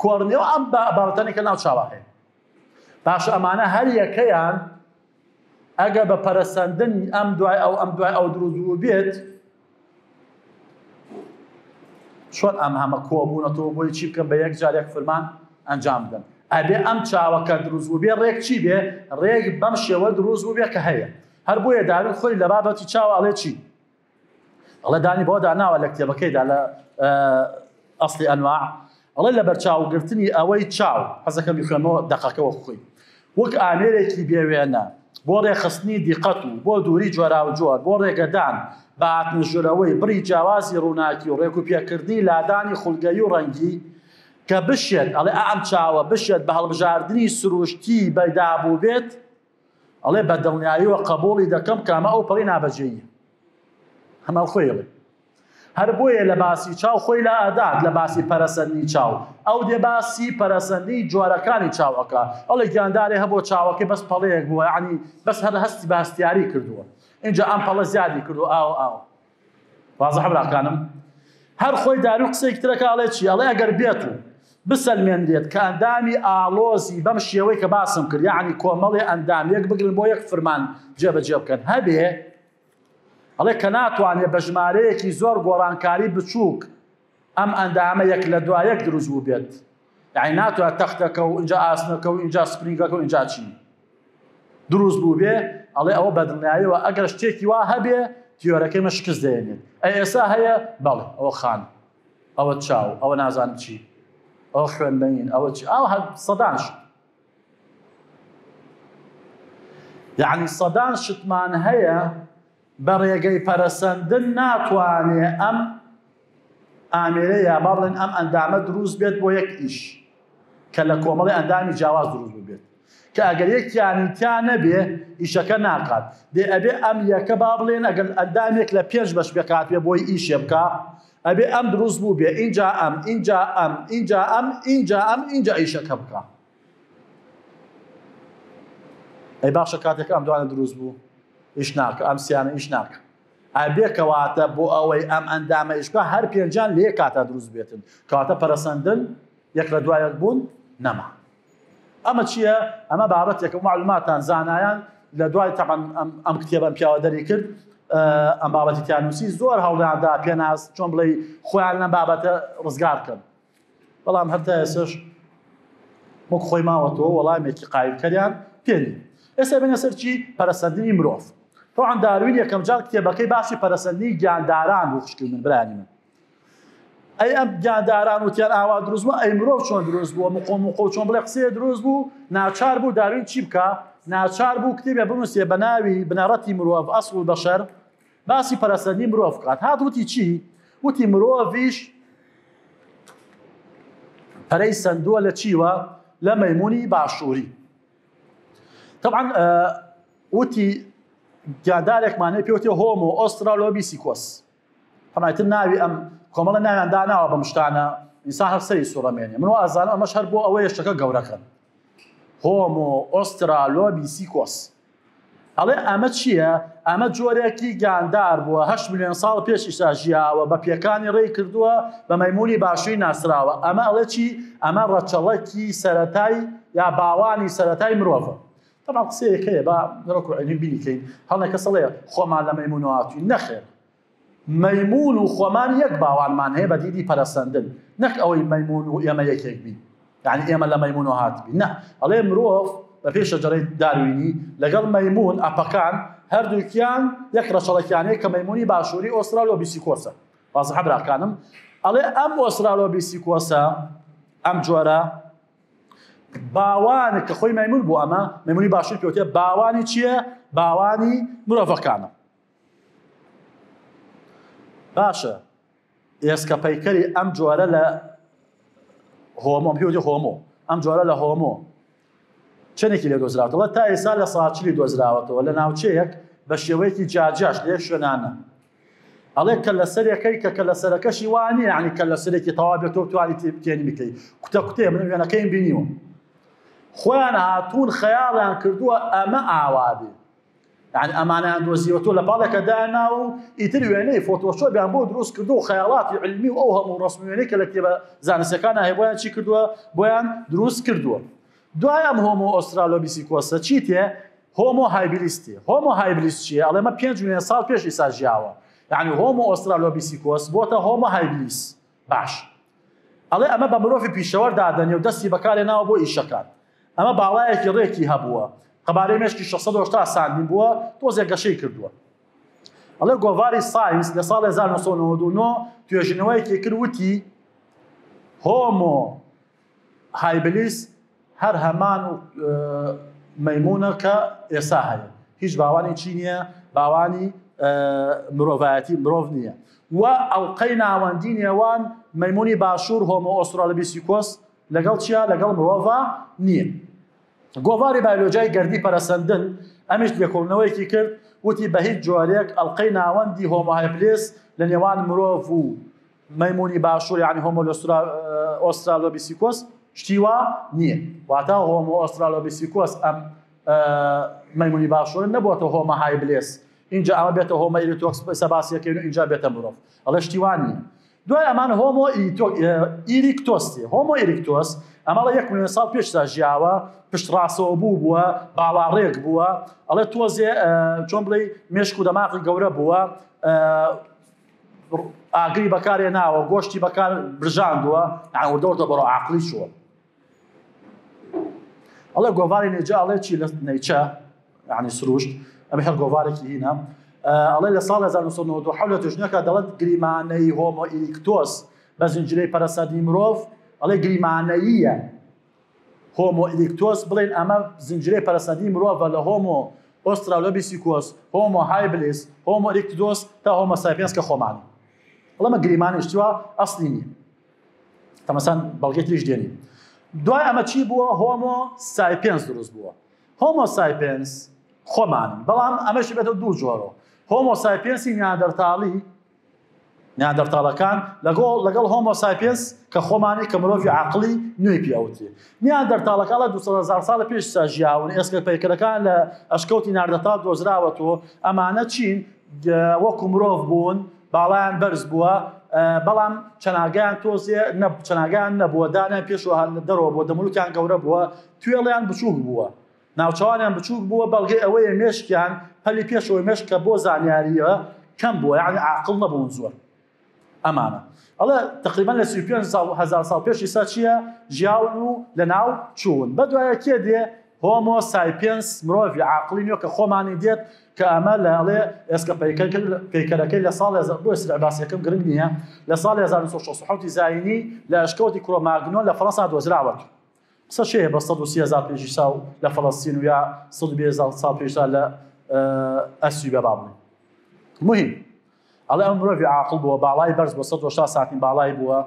کۆڕنێ و ئەم بابەتانی کە ناو چاوە هەیە باشە ئەمانە هەر یەکەیان ئەگەر بە پەرەسەندن ئەم دوای ئەو ئەم دوای ئەو دروست بوو بێت چۆن ئەم هەمە کۆبوونەتەوە بۆی چی بکەن بە یەک جار یەک فرمان ئەنجام بدەن ئەبێ ئەم چاوەکە دروست بوو بێ ڕێک چی بێ ڕێک بەم شێوە دروست بوو بێ کە هەیە هەر بۆیە داروین خۆی لە بابەتی چاوە ئەڵێ چی ئەڵێ دانی بەوەدا ناوە لە کتێبەکەیدا لە ئەسڵی ئەنواع ئەڵێ لە بەرچاوگرتنی ئەوەی چاو حەزەکەم بیخوێنمەوە دەقەکە وەک خۆی وەک ئامێرێکی بێوێنە بۆ ڕێکخستنی دیقەت و بۆ دووری جۆراوجۆر بۆ ڕێگەدان بە هاتنەژوورەوەی بڕی جیاوازی ڕووناکی و ڕێکوپێککردنی لادانی خولگەیی و ڕەنگی کە بشێت ئەڵێ ئەم چاوە بشێت بە هەڵبژاردنی سروشتی بەدابووبێت ئەڵێ بە دڵنیاییەوە قەبوڵی دەکەم کە ئەمە ئەو پەڕی نابەجێیە هەمان خۆی ئەڵێ هەر بۆیە لە باسی چاو خۆی لا ئەدات لە باسی پەرەسەندنی چاو ئەو دێ باسی پەرەسەندنی جۆرەکانی چاو ئەکا ئەڵێ گیاندارێ هەبووە چاوەکەی بەس پەڵەیەک بووە یعنی بەس هەر هەستی بە هەستیاری کردووە اینجا ئەم پەڵە زیادی کردووە ئاوە ئاوە وازحە براکانم هەر خۆی داروین قسەیەکی ترەکە ئەڵێ چی ئەڵێ ئەگەر بێت و بسەلمێنرێت کە ئەندامی ئاڵۆزی بەم شێوەی کە باسم کرد یعنی کۆمەڵێ ئەندام یەک بگرن بۆ یەک فرمان جێبەجێ بکەن هەبێ ئەڵێ کە ناتوانێت بە ژمارەیەکی زۆر گۆڕانکاری بچووک ئەم ئەندامە یەک لە دوا یەک دروست بووبێت یعنی ناتوانێت تەختەکە و اینجا ئاسنەکە و اینجا سپرینگەکە و اینجا چی دروست بووبێ ئەڵێ ئەوە بەدڵنیایەوە ئەگەر شتێکی وا هەبێ تیۆرەکەی من شکست دێنێت ئەی ئێستا هەیە بەڵێ ئەوە خان ئەوە چاو ئەوە نازانم چی ئەوە خوێنبەین ئەوە چی ئەو سەدان شت یعنی سەدان شتمان هەیە بە ڕێگەی پەرەسەندن ناتوانێ ئەم ئامێرە یا با بڵێن ئەم ئەندامە دروست بێت بۆ یەک ئیش کە لە کۆمەڵی ئەندامی جیاواز دروست ببێت کە ئەگەر یەکیانی تیا نەبێ ئیشەکە ناکات دێ ئەبێ ئەم یەکە با بڵێن ئەگەر ئەندامێک لە پێنج بەش پێکات بێ بۆی ئیشێ بکا ئەبێ ئەم دروست بوو بێ ئینجا ئەم ئینجا ئەم ئینجا ئەم ئینجا ئەم ئینجا ئیشەکە بکا ئەی باشە کاتێک ئەم دوانە دروست بوو ئیش ناکە ئەم سیانە ئیش ناکە ئەبێ کەواتە بۆ ئەوەی ئەم ئەندامە ئیش بکا هەر پێنجان لە یەک کاتا دروست بێتن کەواتە پەرەسەندن یەک لە دوای یەک بوون نەما ئەمە چییە ئەمە بابەتێکە و معلوماتان زانایان لە دوای تەعەن ئەم کتێبەم پیاوە دەری کرد ئەم بابەتی تیانوسی زۆر هەوڵیاندا پێناس چۆن بڵێ خۆیان لەم بابەتە ڕزگار کەن بەڵام هەر تا ئێستاش وەک خۆی ماوەتەوە وەڵامێکی قایلکەریان پێ نییە. ئێستا بێنە سەر چی؟ پەرەسەندنی مرۆڤ. تەبعەن داروین یەکەم جار کتێبەکەی باسی پەرەسەندنی گیانداران بوو خوشکی من برایانی من. ئەی ئەم گیانداران وتیان ئاوا دروست بوو ئەی مرۆڤ چۆن دروست بووە مقۆ مقۆ چۆن بڵێ قسەیە دروست بوو ناچار بوو داروین چی بکا ناچار بوو کتێبێ بنووسێ بە ناوی بنەڕەتی مرۆڤ اصل البشر باسی پەرەسەندنی مرۆڤ بکات هات وتی چی؟ وتی مرۆڤیش پەرەی سەندووە لە چیوە؟ لە مەیمونی باشووری. طبعا وتی گیاندارێکمان هەیە پێوتێ هۆمۆ ئۆسترالۆبیسیکۆس. طبعا ئیتر ناوی ئەم کۆمەڵە ناویان داناوە بەم شتانە، ئینسان هەر سەری سوڕەمێنێ. من وا ئەزانم ئەمەش هەر بۆ ئەوەیە شتەکە گەورەکەن. هۆمۆ ئۆسترالۆبیسیکۆس ئەڵێ ئەمە چییە؟ ئەمە جۆرێکی گیاندار بووە 8 ملیۆن ساڵ پێش ئیستا ژیاوە، بە پێکانی ڕێی کردووە، بە مەیمونی باشووری ناسراوە. ئەمە ئەڵێ چی؟ ئەمە ڕەچەڵەکی سەرەتای یا باوانی سەرەتای مرۆڤە. طبعا قسەیەک هەیە با ڕۆکو عیلمی بیکەین، هەڵێ کەس ئەڵێ خۆمان لە مەیمونەوە هاتووین. نەخێر، مەیمون و خۆمان یەک باوانمان هەیە بە دیدی پەرەسەندن، نەک ئەوەی مەیمون و ئێمە یەکێک بین، یعنی ئێمە لە مەیمونەوە هاتبین. نا، ئەڵێ مرۆڤ بە پێی شەجەرەی داروینی لەگەڵ مەیمون ئەپەکان هەردووکیان یەک ڕەچەڵەکیان هەیە کە مەیمونی باشووری ئۆسترالۆبیسیکۆسە. وازحە براکانم؟ ئەڵێ ئەم ئۆسترالۆبیسیکۆسە ئەم جۆرە باوان کە خۆی مەیمون بوو، ئەمە مەیمونی باشوور پێوتێ باوانی چییە؟ باوانی مرۆڤەکانە. باشە ئێسکە پەیکەری ئەم جۆرە لە هۆمۆ پێوتێ هۆمۆ، ئەم جۆرە لە هۆمۆ چەندێکی لێ دۆزراوەتەوە؟ تا ئێستا لە ساچلی دۆزراوەتەوە لە ناوچەیەک بە شێوەیەکی جیاجیاش لە یەک شوێنانە. ئەڵێ کە لەسەرەکەی کە کە لەسەرەکەشی وانە، یعنی کە لەسەرێکی تەواو بێت تۆ توانی تێنی بکەی کوتە کوتێ. من وێنەکەیم بینیوە، خۆیان هاتوون خەیاڵیان کردووە ئەمە ئاوا بێ، یعنی ئەمانیان دۆزیوە تۆ لە پاڵێکە دانا و ئیتر وێنەی فۆتۆشۆپیان بۆ دروست کردو و خەیاڵاتی علمی و ئەو هەموو ڕەسم وێنەی کە لە کتێبە زانستیەکانە هەیە بۆیان چی کردووە؟ بۆیان دروست کردووە. دوای ئەم هۆمۆ ئۆسترالۆبیسیکۆسە چی تێ؟ هۆمۆ هایبلیس تێ. هۆمۆ هایبلیس چییە؟ ئەڵێ مە 5 ملیۆن ساڵ پێش ئیسا ژیاوە. یعنی هۆمۆ ئۆسترالۆبیسیکۆس بۆتە هۆمۆ هایبلیس. باش ئەڵێ ئەمە بە مرۆڤی پیشەوەر دادەنێ و دەستی بەکارێ ناوە بۆ ئیشەکان. ئەمە باڵایەکی ڕێکی هەبووە، قەبارەی مێشکی 680 سانتیم بووە، تۆزێک گەشەی کردووە. ئەڵێ گۆڤاری ساینس لە ساڵی 1999 توێژینەوەیەکی کرد وتی هۆمۆ هایبلیس هەر هەمان مەیمونە کە ئێسا هەیە، هیچ باوانی چی نییە، باوانی مرۆڤایەتی مرۆڤ نییە. و ئەڵلقەی ناوەندی نێوان مەیمونی باشوور هۆمۆ ئۆسترالۆبیسیکۆس لەگەڵ چیا؟ لەگەڵ مرۆڤا نییە. گۆڤاری بایۆلۆجیای گەردی پەرەسەندن ئەمیش لێکۆڵینەوەیەکی کرد وتی بە هیچ جۆرێک ئەڵلقەی ناوەندی هۆمۆ هایبلیس لە نێوان مرۆڤ و مەیمونی باشوور یعنی هۆمۆ ئۆسترالۆبیسیکۆس شتی وا نییە. واتە هۆمۆ ئۆسترالۆبیسیکۆس ئەم مەیمونی باشوور نەبووەتە هۆمە هایبلێس، اینجا ئەمە بێتە هۆمە ئیریتۆکس ئێستا باسیەکەین و اینجا بێتە مرۆڤ. ئەڵێ شتی وا نییە. دوای ئەمان هۆمۆ ئیریکتۆس تێ. هۆمۆ ئیریکتۆس ئەمەڵە 1 ملیۆن ساڵ پێشتا ژیاوە، پشتڕاستەوە بوو بووە، باڵاڕێک بووە، ئەڵێ تۆزێ چۆن بڵێ مێشک و دەماغی گەورە بووە، ئاگری بەکارێ ناوە، گۆشتی بەکار برژاندووە، یعنی وردە وردە بەرەو عاقڵی چووە. ئەڵێ گۆڤاری نەیچە ئەڵێ چی لە نەیچە یعنی سروشت، ئەمە هەر گۆڤارێکی هینە. ئەڵێ لە ساڵ 1997 لە توێژینەوەکە دەڵێت گریمانەی هۆمۆ ئیریکتۆس بە زنجیرەی پەرەسەندنی مرۆڤ، ئەڵێ گریمانەییە هۆمۆ ئیریکتۆس، بڵێن ئەمە زنجیرەی پەرەسەندنی مرۆڤە لە هۆمۆ ئۆسترالۆبیسیکۆس، هۆمۆ هایبلیس، هۆمۆ ئیریکتۆس تا هۆمۆ سایپێنس کە خۆمانین. ئەڵێ ئەمە گریمانەی شتیوە ئەسلی نییە. تەمەسان بەڵگەی تریش دێنین. دوای ئەمە چی بووە؟ هۆمۆ سایپێنس دروست بووە. هۆمۆ سایپێنس خۆمانین، بەڵام ئەمەشی بێتە دوو جۆرەوە. هۆمۆ سایپێنسی نیاندەرتاڵی، نیاندەرتاڵەکان لەگەڵ هۆمۆ سایپێنس کە خۆمانی کە مرۆڤی عاقڵی نوێی پێ ئەوترێ. نیاندەرتاڵەکان لە 200,000 ساڵ پێش ئێستا ژیاون، ئێسکە پەیکەرەکان لە ئەشکەوتی ناردەتاڵ دۆزراوەتەوە. ئەمانە چین؟ وەکو مرۆڤ بوون، باڵایان بەرز بووە، بەڵام چەناگەیان تۆزێ چەناگەیان نەبووە، دانیان پێشەوە لە دەرەوە بووە، دەمولوتیان گەورە بووە، توێڵیان بچووک بووە، ناوچەوانیان بچووک بووە. بەڵگەی ئەوەیە مێشکیان پەلی پێشەوەی مێشک کە بۆ زانیاریە کەم بووە، یعنی عاقڵ نەبوون زۆر. ئەمانە ئەڵێ تقریبا لە 35,000 ساڵ پێش ئیسا چییە؟ ژیاون و لەناو چوون. بەدوایە کێ دێ؟ هۆمۆ سایپێنس، مرۆڤی عاقڵی نوێ کە خۆمانی دێت، کە ئەمە لە ئەڵێ ئێسکە پەیکەرەکەی لە ساڵ بۆ سرع باسیەکەم گرنگ نییە، لە ساڵی 1967 زایینی لە ئەشکەوتی کرۆماگنۆن لە فەرەنسا دۆزراوەت. قسە شەیە بە 130,000 پێش ئیسا و لە فەلەستین و یا 120,000 ساڵ پێش ئیسا لە ئەسیوبیا با بڵێین. مهم ئەڵێ ئەم مرۆڤی عاقڵ بووە، باڵای بەرز بووە، 180 سانتیم باڵای بووە،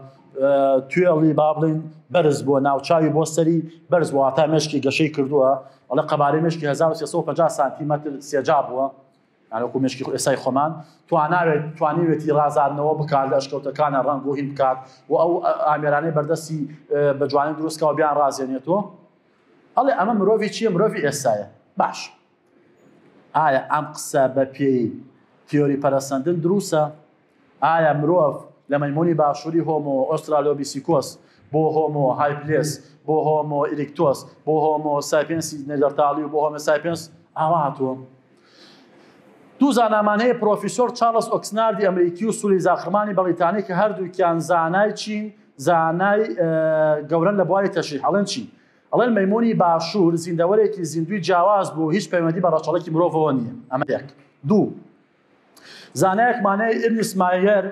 توێڵی با بڵێین بەرز بووە، ناوچاوی بۆ سەری بەرز بووە، واتا مێشکی گەشەی کردووە، ئەڵێ قەبارەی مێشکی 1350 سانتیمەتر سێجا بووە، یان وەکو مێشکی ئێسای خۆمان، تواناوێت توانیوێتی ڕازاندنەوە بکات لە ئەشکەوتەکانە ڕەنگ و هین بکات و ئەو ئامێرانەی بەردەستی بە جوانی دروست کاوە بیان ڕازێنێتەوە. ئەڵێ ئەمە مرۆڤی چییە؟ مرۆڤی ئێستایە. باش ئایا ئەم قسە بە پێی تیۆری پەرەسەندن دروستە؟ ئایا مرۆڤ لە مەیمونی باشووری هۆمۆ ئۆسترالۆبیسیکۆس بۆ هۆمۆ هایبلێس بۆ هۆمۆ ئیریکتۆس بۆ هۆمۆ سایپێنسی نێدەرتاڵی و بۆ هۆمۆ سایپێنس ئاوا هاتووە؟ دوو زانامان هەیە پرۆفیسۆر چارڵس ئۆکسناردی ئەمریکی و سولی زاخرمانی بەڵیتانی کە هەردووکیان زانای چین زانای گەورەن لە بواری تەشریح ئەڵێن چی؟ ئەڵێن مەیمونی باشوور زیندەوەرێکی زیندووی جیاواز بوو هیچ پەیوەندی بە ڕەچەڵەکی مرۆڤەوە نییە ئەمە یەک دوو زانایەکمان هەیە ئیرنست مایەر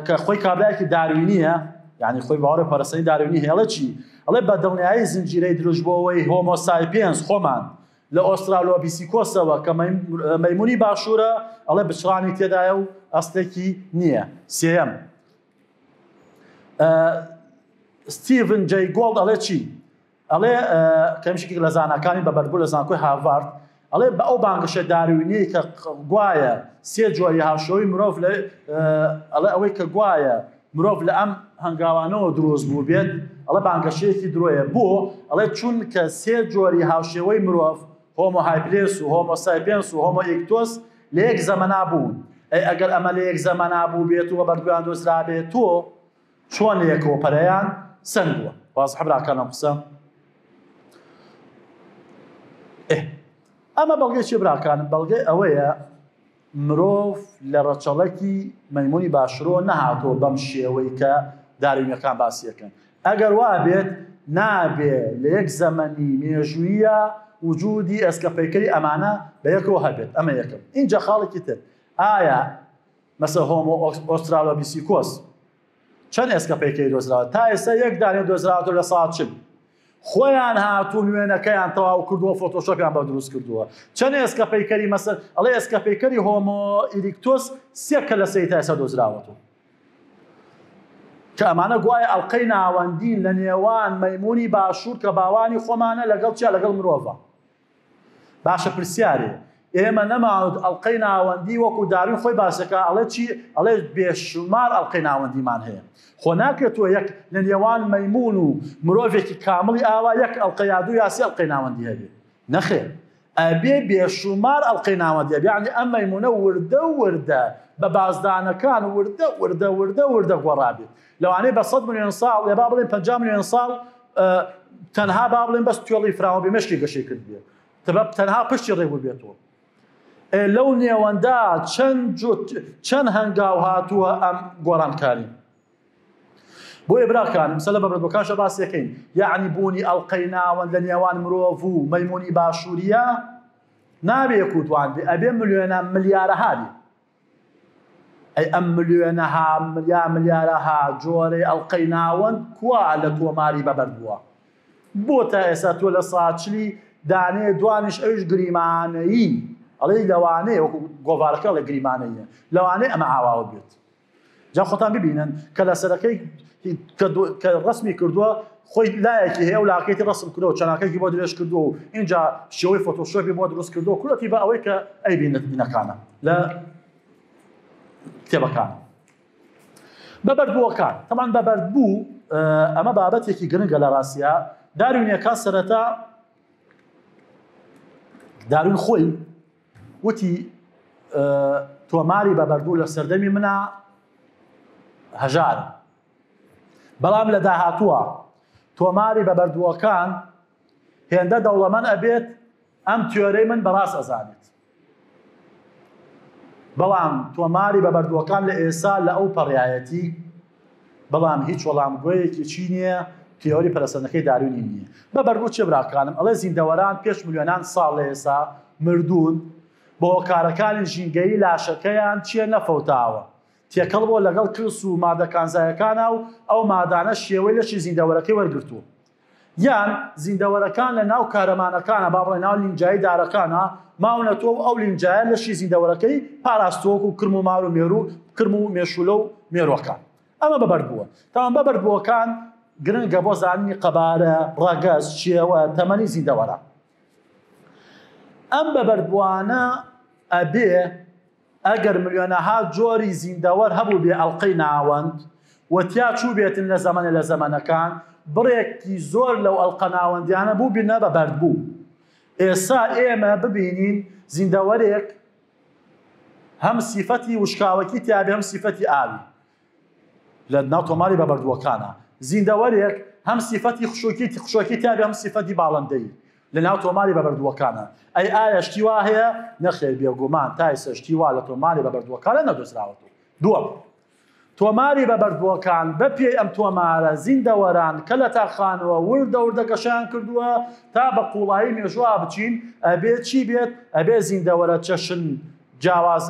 کە خۆی کابرایەکی داروینیە یعنی خۆی باوەڕی پەرەسەنی داروینی هەیە ئەڵێ چی ئەڵێ بە دڵنیایی زنجیرەی درێژبووەوەی هۆمۆسایپێنس خۆمان لە ئۆسترالۆبیسیکۆسەوە کە مەیمونی باشوورە ئەڵێ بچڕانی تێدایە و ئەستێکی نییە سێیەم ستیڤن جەی گۆڵد ئەڵێ چی ئەڵێ کەمیش یەکێک لە زاناکانی بە بەردبوو لە زانکۆی هارڤارد ئەڵێ بە ئەو بانگەشە داروینیەی کە گوایە سێ جۆری هاوشێوەی مرۆڤ لە ئەڵێ ئەوەی کە گوایە مرۆڤ لە ئەم هەنگاوانەوە دروست بوو بێت ئەڵێ بانگەشەیەکی درۆیە بۆ ئەڵێ چونکە سێ جۆری هاوشێوەی مرۆڤ هۆمۆ هایبلێس و هۆمۆ سایپێنس و هۆمۆ ئیکتۆس لە یەک زەمەنا بوون ئەی ئەگەر ئەمە لە یەک زەمەنا بوو بێت و بە بەردبوویان دۆزرابێت تۆ چۆن لە یەکەوە پەرەیان سەندووە وازحە براکان ئەم قسە ئێ ئەمە بەڵگەی چیە براکانم بەڵگەی ئەوەیە مرۆڤ لە ڕەچەڵەکی مەیمونی باشرۆ نەهاتووە بەم شێوەی کە داروینەکان باسیەکەن ئەگەر وا بێت نابێ لە یەک زەمەنی مێژوویە وجودی ئێسکە پەیکەری ئەمانە بە یەکەوە هەبێت ئەمە یەکەم ئینجا خاڵێکی تر ئایا مەسە هۆمۆ ئۆسترالۆبیسیکۆس چەند ئێسکە پەیکەری دۆزراوە؟ تا ئێستا یەک دانەی دۆزراوەتەوە 40%. خۆیان هاتوون وێنەکەیان تەواو کردووە فۆتۆشۆپیان بە دروست کردووە. چەند ئێسکە پەیکەری مەسەر ئەڵێ ئێسکە پەیکەری هۆمۆ ئیریکتۆس سێ کە لە سەری تا ئێستا دۆزراوەتەوە. کە ئەمانە گوایە ئەڵقەی ناوەندین لە نێوان مەیمونی باشوور کە باوانی خۆمانە لەگەڵ چیا لەگەڵ مرۆڤە. باشە پرسیارێ ئێمە نەماوت ئەڵقەی ناوەندی وەکو داروین خۆی باسەکە ئەڵێ چی ئەڵێ بێشومار ئەڵقەی ناوەندیمان هەیە خۆ ناکرێت تۆ یەک لە نێوان مەیمون و مرۆڤێکی کامڵی ئاوا یەک ئەڵقە یا دوو یا سێ ئەڵقەی ناوەندی هەبێ نەخێر ئەبێ بێشومار ئەڵقەی ناوەندی هەبێ یعنی ئەم مەیمونە وردە وردە بە بازدانەکان وردە وردە وردە وردە گۆڕابێت لەوانەیە بە 100 ملیۆن ساڵ یا با بڵێن 50 ملیۆن ساڵ تەنها با بڵێن بەس توێڵی فراوان بێ مێشکی گەشەی کردبێ تەبەب تەنها پشتی ڕێک ببێتەوە لەو نێوەندا چەند جوت چەند هەنگاو هاتووە ئەم گۆڕانکاری بۆیە براکانم سەلە بە بردوەکانشە باسیەکەین یعنی بوونی ئەڵلقەی ناوەند لە نێوان مرۆڤ و مەیمونی باشووریە نابێ یەک و دوان بێ ئەبێ ملیۆنە ملیارەها بێ ئەی ئەم ملیۆنەها یا ملیارەها جۆرەی ئەڵقەی ناوەند کوا لە تۆماری بەبەرد بووە؟ بۆ تا ئێستا تۆ لە ساچلی دانەیە دوانیش ئەویش گریمانەیی ئەڵێی لەوانەیە وەکو گۆڤارەکە ئەڵێ گریمانەیە لەوانەیە ئەمە ئاواوە بێت جا خۆتان ببینن کە لەسەرەکەی کە ڕسمی کردووە خۆی لایەکی هەیە و لاکەیتی ڕسم کردەوە چەناکەیەکی بۆ درێژ کردووە و اینجا شێوەی فۆتۆشۆپی بۆ دروست کردووە کورەتی بە ئەوەی کە ئەیبینێت بینەکانە لە کتێبەکان بە بەردبووەکان تەمان بە بەردبوو ئەمە بابەتێکی گرنگە لە ڕاستە داروینەکان سەرەتا داروین خۆی وتی تۆماری بە بەردوو لە سەردەمی منە هەژارە بەڵام لە داهاتووە تۆماری بە بەردووەکان هێندە دەوڵەمەند ئەبێت ئەم تیۆرەی من بەڕاست ئەزانێت بەڵام تۆماری بە بەردووەکان لە ئێسا لە ئەو پەڕیایەتی بەڵام هیچ وەڵامگۆیەکی چی نییە تیۆری پەرەسەندنەکەی داروینی نییە بە بەربوو چێ براکانم ئەڵێ زیندەوەران پێش ملیۆنان ساڵ لە ئێسا مردوون بە هۆکارەکانی ژینگەیی لاشەکەیان چییە نەفەوتاوە تێکەڵ بووە لەگەڵ کلس و مادە کانزایەکانا و ئەو مادانە شێوەی لەشی زیندەوەرەکەی وەرگرتووە. یان زیندەوەرەکان لە ناو کارەمانەکانا با بڵێین ناو لینجایی دارەکانا ماونەتەوە و ئەو لینجایە لەشی زیندەوەرەکەی پاراستووە وەکوو کرم و مار و مێروو کرم و مێشوولە و مێرووەکان. ئەمە بە بەردبووە. تەمان بە بەردبووەکان گرنگە بۆ زانینی قەبارە، ڕەگەز، شێوە، تەمەنی زیندەوەران. ئەم بە بەردبووانە ئەبێ ئەگەر ملیۆنەها جۆری زیندەوەر هەبووبێ ئەڵقەی ناوەند و تیا چووبێتن لە زەمەنێ لە زەمەنەکان بڕێکی زۆر لەو ئەڵقە ناوەندیانە بووبنە بە بەردبوو. ئێسا ئێمە ببینین زیندەوەرێک هەم سیفەتی وشکاوەکی تیابێ هەم سیفەتی ئاوی لە ناو تۆماری بە بەردووەکانە زیندەوەرێک هەم سیفەتی خشۆکی خشۆکی تیابێ هەم سیفەتی باڵندەیی لە ناو تۆماری بە بەردووەکانە ئەی ئایا شتی وا هەیە نەخێر بێگومان تا ئێستا شتی وا لە تۆماری بە بەردووەکانە نەدۆزراوەتەوە دووەم تۆماری بە بەردبووەکان بە پێی ئەم تۆمارە زیندەوەران کە لە تاقخانەوە وردە وردە گەشەیان کردووە تا بە قوڵایی مێژووە بچین ئەبێ چی بێت ئەبێ زیندەوەرە چەشن جیاواز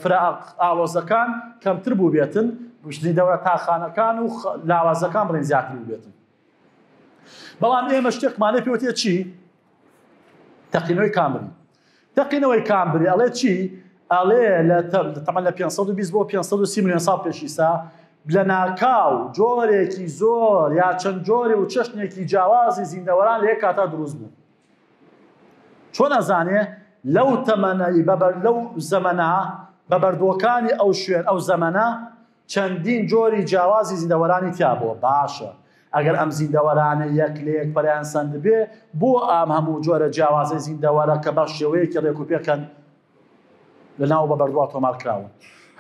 فرە ئاڵۆزەکان کەمتر بووبێتن زیندەوەرە تاقخانەکان و لاوازەکان بڵێن زیاتر بووبێتن بەڵام ئێمە شتێکمانە پێوتێ چی تەقینەوەی کامبری تەقینەوەی کامبری ئەڵێ چی ئەڵێ لە تەمەن لە 520 بۆ 530 میلیۆن ساڵ پێش ئیسا لە ناکاو جۆرێکی زۆر یا چەند جۆرێ و چەشنێکی جیاوازی زیندەوەران لە یەک کاتا دروست بوو چۆن ئەزانێ لەو تەمەنەی بەبەر لەو زەمەنە بە بەردووەکانی ئەو شوێن ئەو زەمەنە چەندین جۆری جیاوازی زیندەوەرانی تیا بووە باشە ئەگەر ئەم زیندەوەرانە یەک لە یەک پەرەیان سەندبێ بۆ ئەم هەموو جۆرە جیاوازەی زیندەوەرە کە بە شێوەیەکی ڕێک و پێکەن لە ناو بە بەردوا تۆمار کراون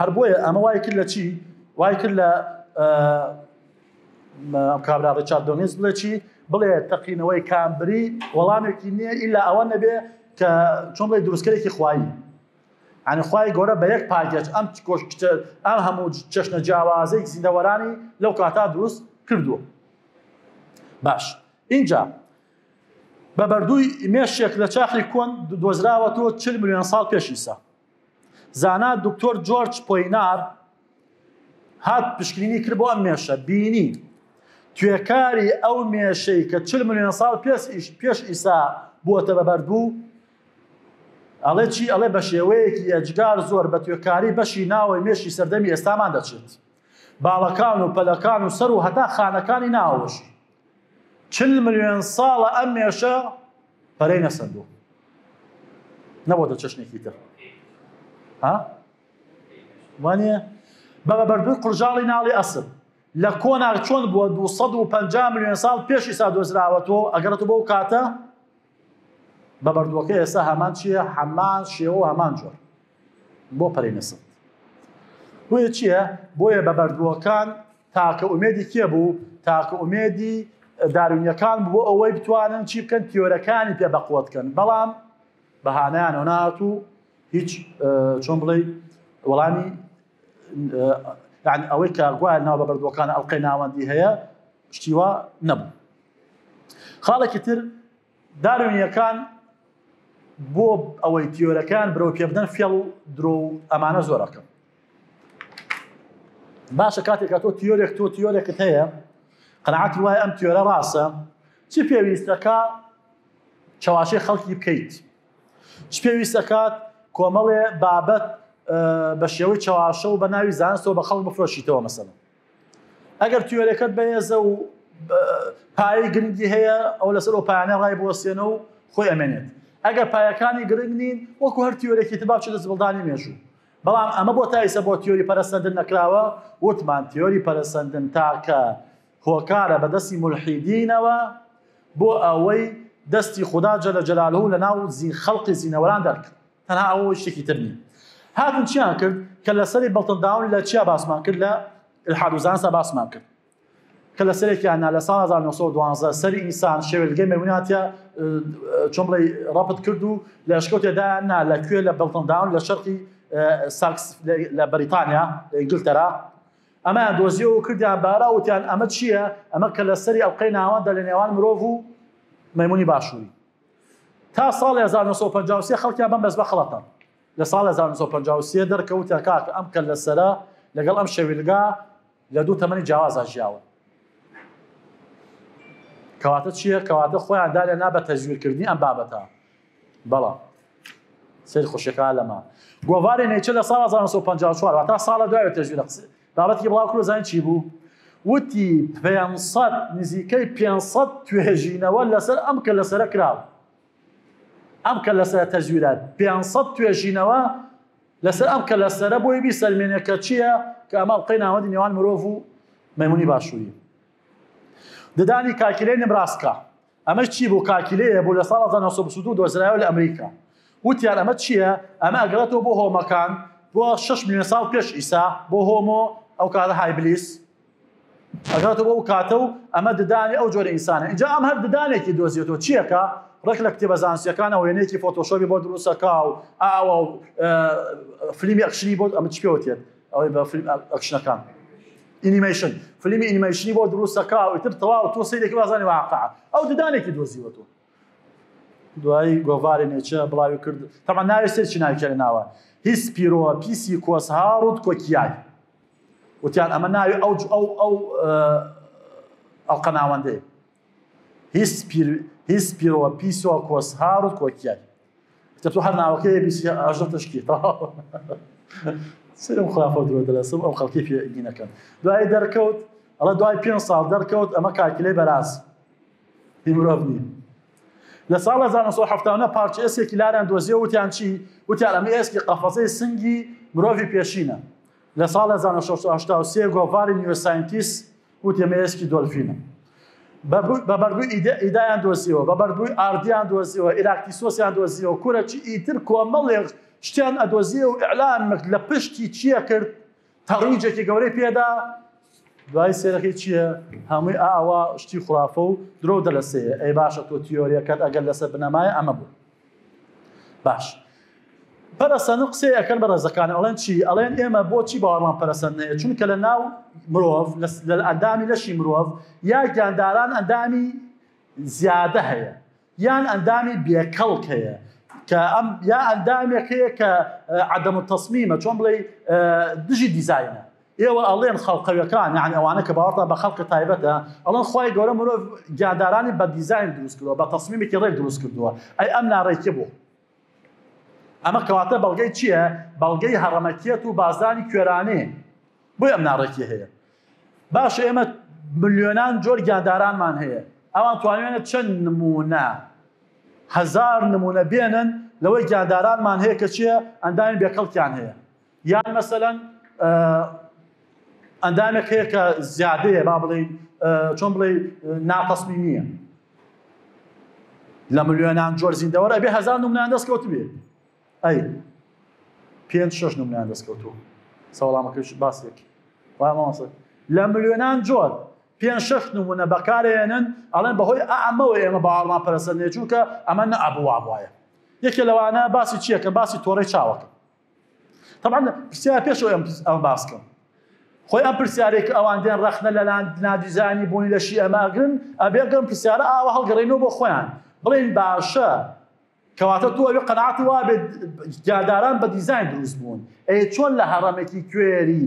هەر بۆیە ئەمە وای کرد لە چی وای کرد لە ئەم کابرا ڕیچارد دۆنیز بڵێ چی بڵێ تەقینەوەی کامبری وەڵامێکی نییە ئیلا ئەوە نەبێ کە چۆن بڵێ دروستکەرێکی خوایی یانی خوای گەورە بە یەک پاکێج ئەم گۆشتە ئەم هەموو چەشنە جیاوازەی زیندەوەرانی لەو کاتا دروست کردووە باش اینجا بە بەردووی مێشێک لە چاخی کۆن دۆزراوەتەوە 40 میلیۆن ساڵ پێش ئیسا زانا دکتۆر جۆرج پۆینار هات پشکنینی کرد بۆ ئەم مێشە بینی توێکاری ئەو مێشەی کە 40 میلیۆن ساڵ پێش ئیسا بووەتە بە بەردبوو ئەڵێ چی؟ ئەڵێ بە شێوەیەکی ئێجگار زۆر بە توێکاری بەشی ناوەی مێشکی سەردەمی ئێستامان دەچێت. باڵەکان و پەلەکان و سەر و هەتا خانەکانی ناوەوەشی. 40 ملیۆن ساڵە ئەم مێشە پەرەی نەسەندووە. نەبۆتە چەشنێکی تر. ها؟ وانە؟ بە بەبەردووی قڕژاڵی ناڵی ئەسپ لە کۆنا چۆن بووە 250 ملیۆن ساڵ پێش ئیسا دۆزراوەتەوە ئەگەڕێتەوە بۆ کاتە بە بەردووەکە ئێستا هەمان چییە هەمان شێوە و هەمان جۆر بۆ پەرەی نەسەند بۆیە چییە بۆیە بە بەردووەکان تاکە ئومێدی کێ بوو تاکە ئومێدی داروینیەکان بۆ ئەوەی بتوانن چی بکەن تیۆرەکانی پێ بەقوت کەن بەڵام بەهانیانەوە نات و هیچ چۆن بڵێ وەڵامی یعنی ئەوەی کە گوایە ناو بە بەردووەکان ئەڵلقەی ناوەندی هەیە شتیوا نەبوو خاڵێکی تر داروینیەکان بۆ ئەوەی تیۆرەکان برەو پێ بدەن فێڵ و درۆ و ئەمانە زۆرەکەن باشە کاتێک تۆ تیۆرێک تۆ تیۆرێکت هەیە قەناعەت وایە ئەم تیۆرە ڕاستە چی پێویستەکە چەواشەی خەڵکی بکەیت چ پێویستەکات کۆمەڵێ بابەت بە شێوەی چەواشە و بە ناوی زانستەوە بە خەڵک بفرۆشیتەوە مەسەلەن ئەگەر تیۆرەکەت بەهێزە و پایەی گرنگی هەیە ئەو لەسەر ئەو پایانە ڕای بوەستێنە و خۆی ئەمێنێت ئەگەر پایەکانی گرنگ نین وەکو هەر تیۆرێکی تر با بچێتە زبڵدانی مێژوو بەڵام ئەمە بۆ تا ئیسە بۆ تیۆری پەرەسەندن نەکراوە وتمان تیۆری پەرەسەندن تاکە هۆکارە بەدەستی مولحیدینەوە بۆ ئەوەی دەستی خودا جل جلاله لە ناو زین خەڵقی زینەوەران دەرکرد تەنها ئەوە شتێکی تر نییە هاتن چیان کرد کە لەسەری بەڵتنداون لە چیا باسمان کرد لە الحاد و زانستا باسمان کرد کە لە سەرێکیان نا لە ساڵ 1912 سەری ئینسان شێوێلگەی مەموناتیا چۆن بڵێ ڕەپت کرد و لە ئەشکەوتێدایان نا لە کوێ لە بەڵتنداون لە شەرقی ساکس لە بەریتانیا لە ئینگلتەرا ئەمەیان دۆزیەوە و کردیان بارا وتیان ئەمە چییە ئەمە کە لە سەری ئەڵلقەی ناوەندە لە نێوان مرۆڤ و مەمونی باشووری تا ساڵی 1953 خەڵکیان بەم بەزمە خەڵەتان. لە ساڵی 1953 دەرکەوتە کاکە ئەم کەللەسەرە لەگەڵ ئەم شەویلگا لە دوو تەمەنی جیاوازا ژیاون. کەواتە چییە؟ کەواتە خۆیان دانیان نا بە تەزویرکردنی ئەم بابەتە. بەڵام سەیر خۆشیەکان لەمە گۆڤاری نەیچە لە ساڵ 1954 واتا ساڵە دوای تەزویرە. بابەتێکی بڵاو کردەوە زانی چی بوو؟ وتی 500 نزیکەی 500 توێژینەوە لەسەر ئەم کە لەسەرە کراوە ئەم کە لەسەر تەزویرە 500 توێژینەوە لەسەر ئەم کە لەسەرە بۆی بیسەلمێنێ کە چییە کە ئەمە ئەڵقەی ناوەندی نێوان مرۆڤ و مەیمونی باشووری ددانی کاکیلەی نبراسکا ئەمەش چی بوو کاکیلەیە بوو لە ساڵ 1922 دۆزرایەوە لە ئەمریکا وتیان ئەمە چییە ئەمە ئەگەڕێتەوە بۆ هۆمەکان بۆ 6 میلیۆن ساڵ پێش ئیسا بۆ هۆمۆ ئەو کاتە هایبلیس ئەگەڕێتەوە بۆ ئەو کاتە و ئەمە ددانی ئەو جۆرە ئینسانە اینجا ئەم هەر ددانێکی دۆزیێتەوە چیەکە ڕێک لە کتێبە زانستیەکانە وێنەیەکی فۆتۆشۆپی بۆ دروستەکا و ئاوا و فیلمی ئەکشنی بۆ ئەمە چی پێوتێت ئەوەی بە فیلم ئەکشنەکان ئینیمەیشن فیلمی ئینیمەیشنی بۆ دروستەکا و ئیتر تەواو تۆ سەیرێکی وازانی واقع ئەو ددانێکی دۆزیوەتەوە دوایی گۆڤاری نێچە بڵاوی کرد تەبعەن ناوی سەر چی ناوی کێ ناوە هیسپیرۆ پیسی کۆس هاڕوت کۆکیای وتیان ئەمە ناوی ئەو ئەو ئەو ئەڵقە ناوەندەیە هیسپیر هیسپیرۆ پیسۆ کۆس هاڕوت کۆکیای تۆ هەر ناوەکەی بیسی ئاژە تشکی سرم خرافە درۆ دەلەسم ئەو خەڵکی پێ گینەکەن دوای دەرکەوت ئەڵە دوای پێ ساڵ دەرکەوت ئەمە کاکیلەی بەراز هی مرۆڤ نییە. لە ساڵ 1970 پارچە ئێسکێکی لاریان دۆزیەوە وتیان چی؟ وتیان ئەمە ئێسکی قەفەزەی سنگی مرۆڤی پێشینە. لە ساڵ 1983 گۆڤاری نیو ساینتیست وتی ئەمە ئێسکی دۆلفینە. بە بەردووی ئیدایان دۆزیەوە، بە بەردووی ئاردیان دۆزیەوە، ئیراکتیسۆسیان دۆزیەوە، کورە چی ئیتر کۆمەڵێک شتیان ئەدۆزیەوە و ئیعلان لە پشتی چییە کرد تەڕویجێکی گەورەی پێدا دوای سێرەکەی چییە هەمووی ئاوا شتی خرافە و درۆ دەلەسەیە ئەی باشە تۆ تیۆریەکەت ئەگەر لەسەر بنەمایە ئەمە بوو باش پەرەسەن و قسەی ئەکەن بە ڕێزەکان ئەڵێن چی ئەڵێن ئێمە بۆچی باوەڕمان پەرەسەن هەیە چونکە لە ناو مرۆڤ لە ئەندامی لەشی مرۆڤ یا گیانداران ئەندامی زیادە هەیە یان ئەندامی بێکەڵک هەیە کە ئەم یا ئەندامێک هەیە کە عدم التصمیمە چۆن بڵێ دژی دیزاینە ئێوە ئەڵێن خەڵقەوەکان یعنی ئەوانە کە باوەڕتان بە خەڵقی تایبەتە ئەڵێن خوای گەورە مرۆڤ گیاندارانی بە دیزاین دروست کردووە بە تەسمیمێکی ڕێک دروست کردووە ئەی ئەم ناڕێکی بوو ئەمە کەواتە بەڵگەی چییە بەڵگەی هەڕەمەکیەت و بازدانی کوێرانێ بۆی ئەم ناڕێکی هەیە باشە ئێمە ملیۆنان جۆر گیاندارانمان هەیە ئەوان توانیویانە چەند نمونە هەزار نمونە بێنن لەوەی گیاندارانمان هەیە کە چییە ئەندامی بێکەڵکیان هەیە یان مەسەلەن ئەندامێک هەیە کە زیادەیە با بڵێ چۆن بڵێ ناتەسمیمیە لە ملیۆنان جۆر زیندەوەر ئەبێ هەزار نمونیان دەست کەوتبێ ئەی پێنج شەش نمونیان دەست کەوتووە سەوڵامەکەش باسێک وای مامۆستا لە ملیۆنان جۆر پێنج شەش نمونە بەکارێنن ئەڵێن بەهۆی ئەمەوە ئێمە باوەڕمان پەرەسەندێ چونکە ئەمە نەئەبوو وابوایە یەکێ لەوانە باسی چیەکە باسی تۆڕەی چاوەکە طبعا پرسیار پێشەوە ئەم ئەمە باس کەم خۆی ئەم پرسیارێک کە ئەوان دێن ڕەخنە لە نادیزانی بوونی لەشی ئەمە ئەگرن ئەبێ گەم پرسیارە ئاوا هەڵگەڕێنەوە بۆ خۆیان بڵێن باشە کەواتە تۆ ئەوێ قەناعەت وابێت گیانداران بە دیزاین دروست بوون ئەی چۆن لە هەڕەمێکی کوێری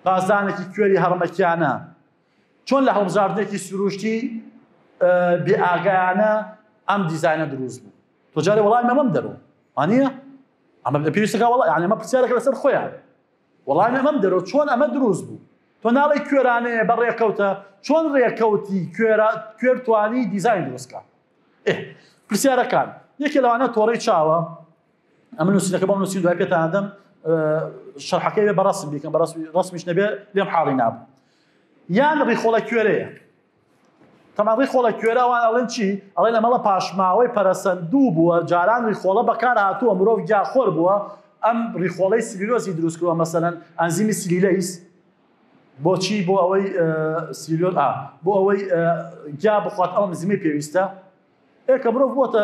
بازدانێکی کوێری هەڕەمەکیانە چۆن لە هەڵبژاردنێکی سروشتی بێ ئاگایانە ئەم دیزاینە دروست بوو تۆ جارێ وەڵامی ئەمەم دەرەوە وانییە ئەمە پێویستەکە وەڵا یعنی ئەمە پرسیارێکە لەسەر خۆیان وەڵامی ئەمەم دەرەوە چۆن ئەمە دروست بوو تۆ ناڵێی کوێرانەیە بە ڕێکەوتە چۆن ڕێکەوتی کوێرە کوێر توانی دیزاین دروستکە ئێ پرسیارەکان یەکێ لەوانە تۆڕەی چاوە ئەمە نووسینەکە بۆم نووسین دوای پێتان دەم شەرحەکەی بێ بەڕسم بیکەم بەڕسمی ڕسمیش نەبێ لێم حاڵی نابوو یان ڕیخۆڵە کوێرەیە تەمان ڕیخۆڵە کوێرە ئەوان ئەڵێن چی ئەڵێن ئەمەڵە پاشماوەی پەرەسەندوو بووە جاران ڕیخۆڵە بەکار هاتووە مرۆڤ گیاخۆر بووە ئەم ڕیخۆڵەی سلیلۆزی دروست کردووە مەسەلەن ئەنزیمی سلیلەیس بۆچی بۆ ئەوەی سلیلۆز ئا بۆ ئەوەی گیا بخوات ئەو ئەنزیمەی پێویستە ئێ کە مرۆڤ بۆتە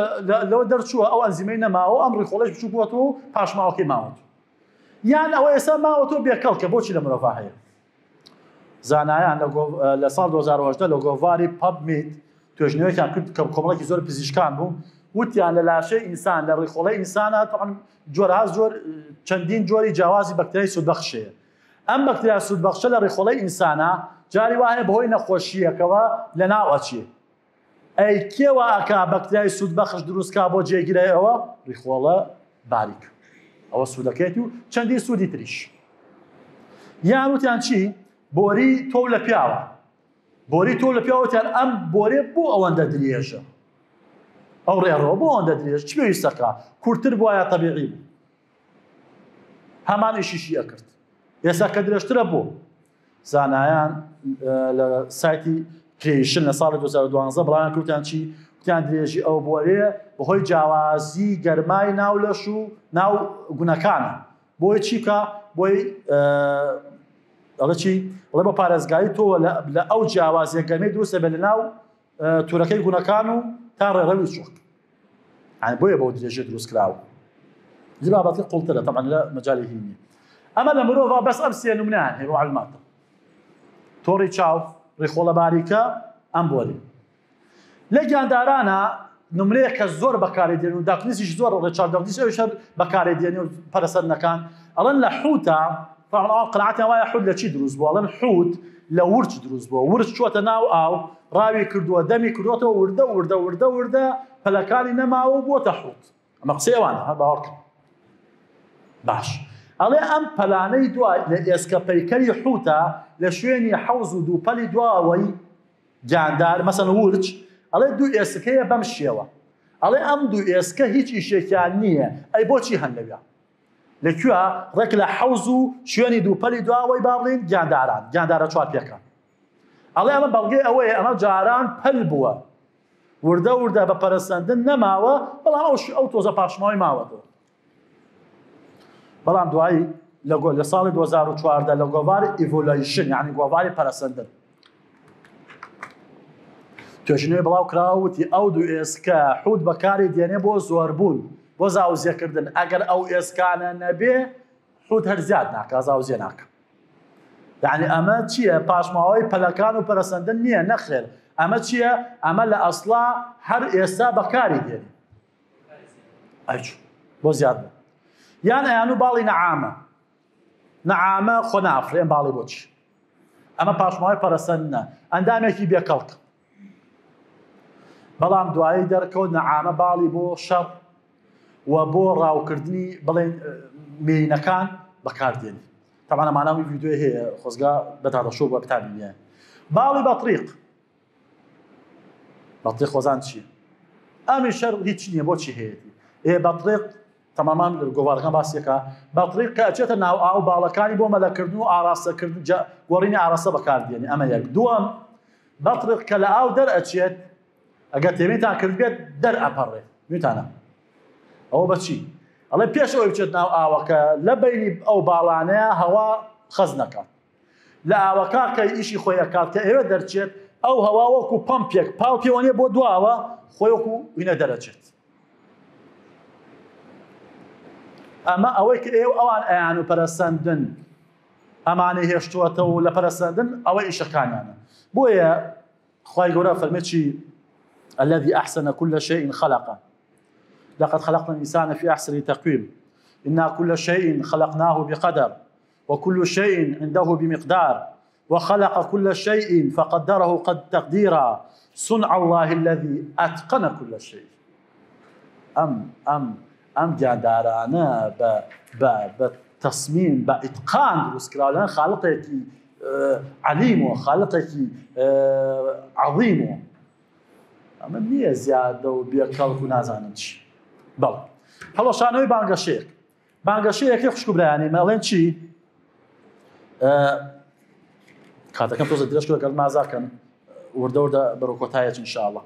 لەوە دەرچووە ئەو ئەنزیمەی نەماوە ئەم ڕیخۆڵەش بچوو بووەتەوە و پاشماوەکەی ماوەتەوە یان ئەوە ئێستا ماوەتەوە بێکەڵکە بۆچی لە مرۆڤ هەیە زانایان لە ساڵ 2018 لە گۆڤاری PubMed توێژینەوەیەکیان کرد کە کۆمەڵێکی زۆر پزیشکان بوو وتیان لە لاشەی ئینسان لە ڕیخۆڵەی ئینسانە طبعا جۆرها زۆر چەندین جۆری جیاوازی بەکتریای سوودبەخش هەیە ئەم بەکتریا سوودبەخشە لە ڕیخۆڵەی ئینسانە جاری وا هەیە بەهۆی نەخۆشییەکەوە لەناو ئەچێ ئەی کێ وا ئەکا بەکتریای سوودبەخش دروست کا بۆ جێگرای ئەوە؟ ڕیخۆڵە باریک. ئەوە سوودەکەیەتی و چەندین سوودی تریش. یان وتیان چی؟ بۆری تۆو لە پیاوە. بۆری تۆو لە پیاوە وتیان ئەم بۆرێ بۆ ئەوەندە درێژە؟ ئەو ڕێڕەوە بۆ ئەوەندە درێژ چ پێویستەکە؟ کورتتر بوایە تەبیعی بوو. هەمان ئیشیشی ئەکرد. ئێستا کە درێژترە بۆ؟ زانایان لە سایتی Creation لە ساڵی 2012 بڵاویان کردیان چی وتیان درێژی ئەو بۆرێ بەهۆی جیاوازی گەرمای ناو لەش و ناو گونەکانە بۆی چی بکە بۆی ئەڵێ چی ئەڵێ بۆ پارێزگاری تۆ لە ئەو جیاوازیە گەرمەی دروستە بێت لە ناو تورەکەی گونەکان و تا ڕێڕەوی چۆک یعنی بۆیە بەو درێژە دروست کراوە زی بابەتی قوڵترە تەبعەن لە مەجالی هی نییە ئەمە لە مرۆڤ بەس ئەم سێ نمونەیان هەیە بۆ عەلماتە تۆڕی چاو ڕیخۆڵە باریکە ئەم بۆری لە گیاندارانە نمرەیە کە زۆر بەکاری دێن و داکنیسیش زۆر ڕێچارد داکنیس ئەویش هەر بەکاری دێنێ و پەرەسەندنەکان ئەڵێن لە حوتە طبعا ئەوان قەناعەتیان وایە حوت لە چی دروست بووە ئەڵێن حوت لە ورچ دروست بووە ورچ چووەتە ناو ئاو ڕاوی کردووە دەمی کردووەتەوە وردە وردە وردە وردە پەلەکانی نەماوە و بووەتە حوت ئەمە قسەی ئەوانە ها باوەڕکەن باش ئەڵێ ئەم پەلانەی دوا لە ئێسکە پەیکەری حوتە لە شوێنی حەوز و دوو پەلی دواوەی گیاندار مەسەن ورچ ئەڵێ دوو ئێسکەیە بەم شێوە ئەڵێ ئەم دوو ئێسکە هیچ ئیشێکیان نییە ئەی بۆچی هەن لەویا لە کوێ ڕێک لە حەوز و شوێنی دوو پەلی دواوەی با بڵێین گیانداران گیاندارە چوار پێکان ئەڵێ ئەمە بەڵگەی ئەوەیە ئەمە جاران پەل بووە وردە وردە بە پەرەسەندن نەماوە، بەڵام ئەو ئەو تۆزە پاشماوەی ماوەتەوە. بەڵام دوایی لە لە ساڵی 2014 لە گۆڤاری Evolution یعنی گۆڤاری پەرەسەندن توێژینەوەی بڵاو کراوە وتی ئەو دوو ئێسکە حوت بەکاری دێنێ بۆ زۆربوون بۆ زاوزێکردن ئەگەر ئەو ئێسکانە نەبێ حوت هەر زیاد ناکا زاوزێ ناکە یعنی ئەمە چییە پاشماوەی پەلەکان و پەرەسەندن نییە نەخێر ئەمە چییە ئەمە لە ئەسڵا هەر ئێستا بەکاری دێنی بۆ زیاد بوو یان ئەیان و باڵی نەعامە نەعامە خۆ نافرێن باڵی بۆچی ئەمە پاشماوەی پەرەسەندنە ئەندامێکی بێکەڵک بەڵام دوایی دەرکەوت نەعامە باڵی بۆ شەڕ و بۆ ڕاوکردنی بڵێن مێینەکان بەکاردێنی تەبعەن ئەمانە هەمووی ڤیدیۆی هەیە خۆزگا بە دادەشۆ بووە بتابینیان باڵی بەتریق بەتریق خۆزان چییە ئەمی شەر هیچ نییە بۆچی هەیەتی ئێ بەتریق تەمامان گۆوارەکان باسیەکە بەتریق کە ئەچێتە ناو ئاو باڵەکانی بۆ مەلەکردن و ئاراستەکردن گۆڕینی ئاراستە بەکاردێنی ئەمە یەک دووەم بەتریق کە لە ئاو دەرئەچێت ئەگەر تێبینتان کردبێت دەرئەپەڕێ نویتانە ئەوە بەچی ئەڵێ پێش ئەوەی بچێت ناو ئاوەکە لە بینی ئەو باڵانەیە هەوا خەز نەکات لە ئاوەکە کە ئیشی خۆی ئەکات کە ئێوە دەرچێت ئەو هەوا وەکو پەمپێک پاڵ پێوەنیە بۆ دواوە خۆی وەکو وینە دەرەچێت ئەمە ئەوەی کە ئێوە ئەوان ئەیان و پەرەسەندن ئەمانەی هێشتووەتەوە لە پەرەسەندن ئەوە ئیشەکانیانە بۆیە خوای گەورە فەرمێ چی الذي أحسن كل شيء خلقه لقد خلقنا الإنسان في أحسن تقويم إنا كل شيء خلقناه بقدر وكل شيء عنده بمقدار وخلق كل شيء فقدره قد تقديرا صنع الله الذي أتقن كل شيء ئەم ئەم ئەم گیاندارانە بە بە بە تەسمیم بە ئیتقان دروست کراوە لەلایەن خالقێکی عەلیم و خالقێکی عەظیم و ئەمە نییە زیادە و بێکەڵک و نازانم چی بەڵێ هەڵۆشانەوەی بانگەشەیەک بانگەشەیەکەی خوشک و برایانی من ئەڵێن چی کاتەکەم تۆزە درێژ کرد گەر مازاکەن وردە وردە بەرەو کۆتایەت انشاءاللە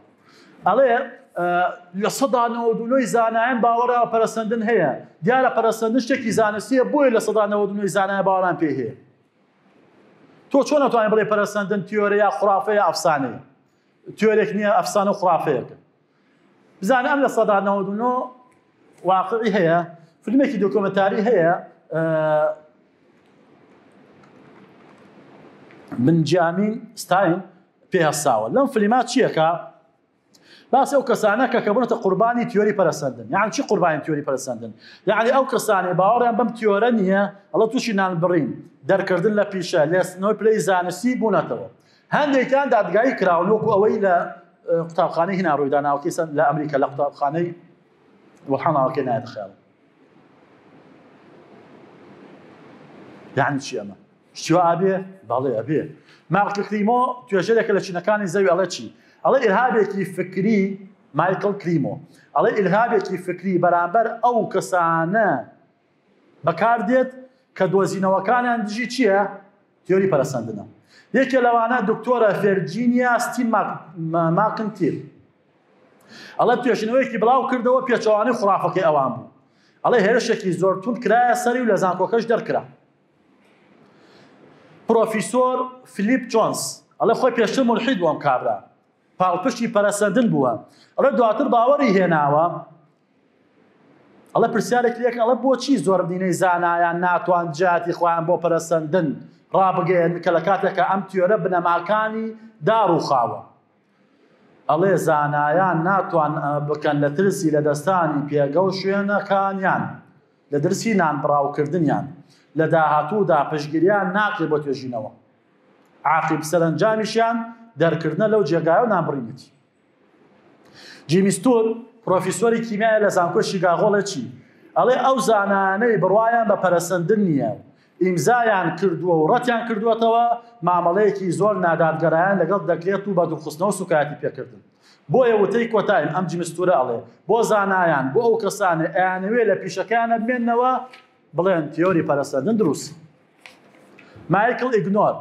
ئەڵێ 99% زانایان باوەڕە پەرەسەندن هەیە دیارە پەرەسەندن شتێکی زانستیە بۆیە 99% زانایان باوەڕان پێ هەیە تۆ چۆن ئەتوانی بڵێ پەرەسەندن تیۆرە یا خرافە یا ئەفسانەیە تیۆرێک نییە ئەفسانە و خرافەیەکە بزانە ئەم 99% واقعی هەیە فیلمێکی دۆکۆمنتاری هەیە بنجامین ستاین پێ هەستاوە لەم فلیما چیەکە باسی ئەو کەسانە کە کە بوونەتە قوربانی تیۆری پەرەسەندن یان چی قوربانی تیۆری پەرەسەندن یعنی ئەو کەسانەی باوەڕیان بەم تیۆرە نییە ئەڵە تووشی نانبڕین دەرکردن لە پیشە لێستنەوەی پلەی زانستی بوونەتەوە هەندێکیان دادگایی کراون وەکو ئەوەی لە قوتابخانەی هینا ڕوویدا ناوەکەی لە ئەمریکا لە قوتابخانەی وەڵا ناوەکەی نایەتە خەیاڵم یعنی چی ئەمە؟ شتی وا ئەبێ؟ بەڵێ ئەبێ. مایکل کریمۆ توێژەرێکە لە چینەکانی زەوی ئەڵێ چی؟ ئەڵێ ئیرهابێکی فکری مایکڵ کریمۆ ئەڵێ ئیرهابێکی فکری بەرامبەر ئەو کەسانە بەکاردێت کە دۆزینەوەکانیان دژی چییە؟ تیۆری پەرەسەندنە. یەکێ لەوانە دکتۆرە فێرجینیا ستین ماکنتیر. ئەڵێ توێژینەوەیەکی بڵاو کردەوە پێچەوانەی خوڕافەکەی ئەوان بوو. ئەڵێ هێرشێکی زۆر توند کرایە سەری و لە زانکۆکەش دەرکرا. پرۆفیسۆر فلیپ جۆنس ئەڵێ خۆی پێشتر مولحید بوو ئەم کابرا پاڵپشتی پەرەسەندن بووە ئەڵێ دواتر باوەڕی هێناوە ئەڵێ پرسیارێک لێک ئەڵێ بۆچی زۆربینەی زانایان ناتوان جیاتی خۆیان بۆ پەرەسەندن ڕابگەیەن کە لە کاتێکە ئەم تیۆرە بنەماکانی داڕووخاوە ئەڵێ زانایان ناتوان ئەمە بکەن لە ترسی لەدەستانی پێگە و شوێنەکانیان لە درسی نانبڕاوکردنیان لە داهاتوودا پشتگیریان ناکرێت بۆ توێژینەوە. عاقیب سەرەنجامیشیان دەرکردنە لەو جێگایە و نانبڕینێتی. جیمی ستور، پرۆفیسۆری کیمیایە لە زانکۆی شیکاگۆ ئەڵێ چی؟ ئەڵێ ئەو زانایانەی بڕوایان بە پەرەسەندن نییە و ئیمزایان کردووە و ڕەتیان کردووەتەوە، مامەڵەیەکی زۆر نادادگەرایان لەگەڵ دەکرێت و بە دوورخستنەوە سووکایەتی پێکردن. بۆیە وتەی کۆتایم ئەم جیمستورە ئەڵێ بۆ زانایان بۆ ئەو کەسانەی ئەیانەوێ لە پیشەکەیانە بمێننەوە بڵێن تیۆری پەرەسەندن دروست. مایکڵ ئیگنۆر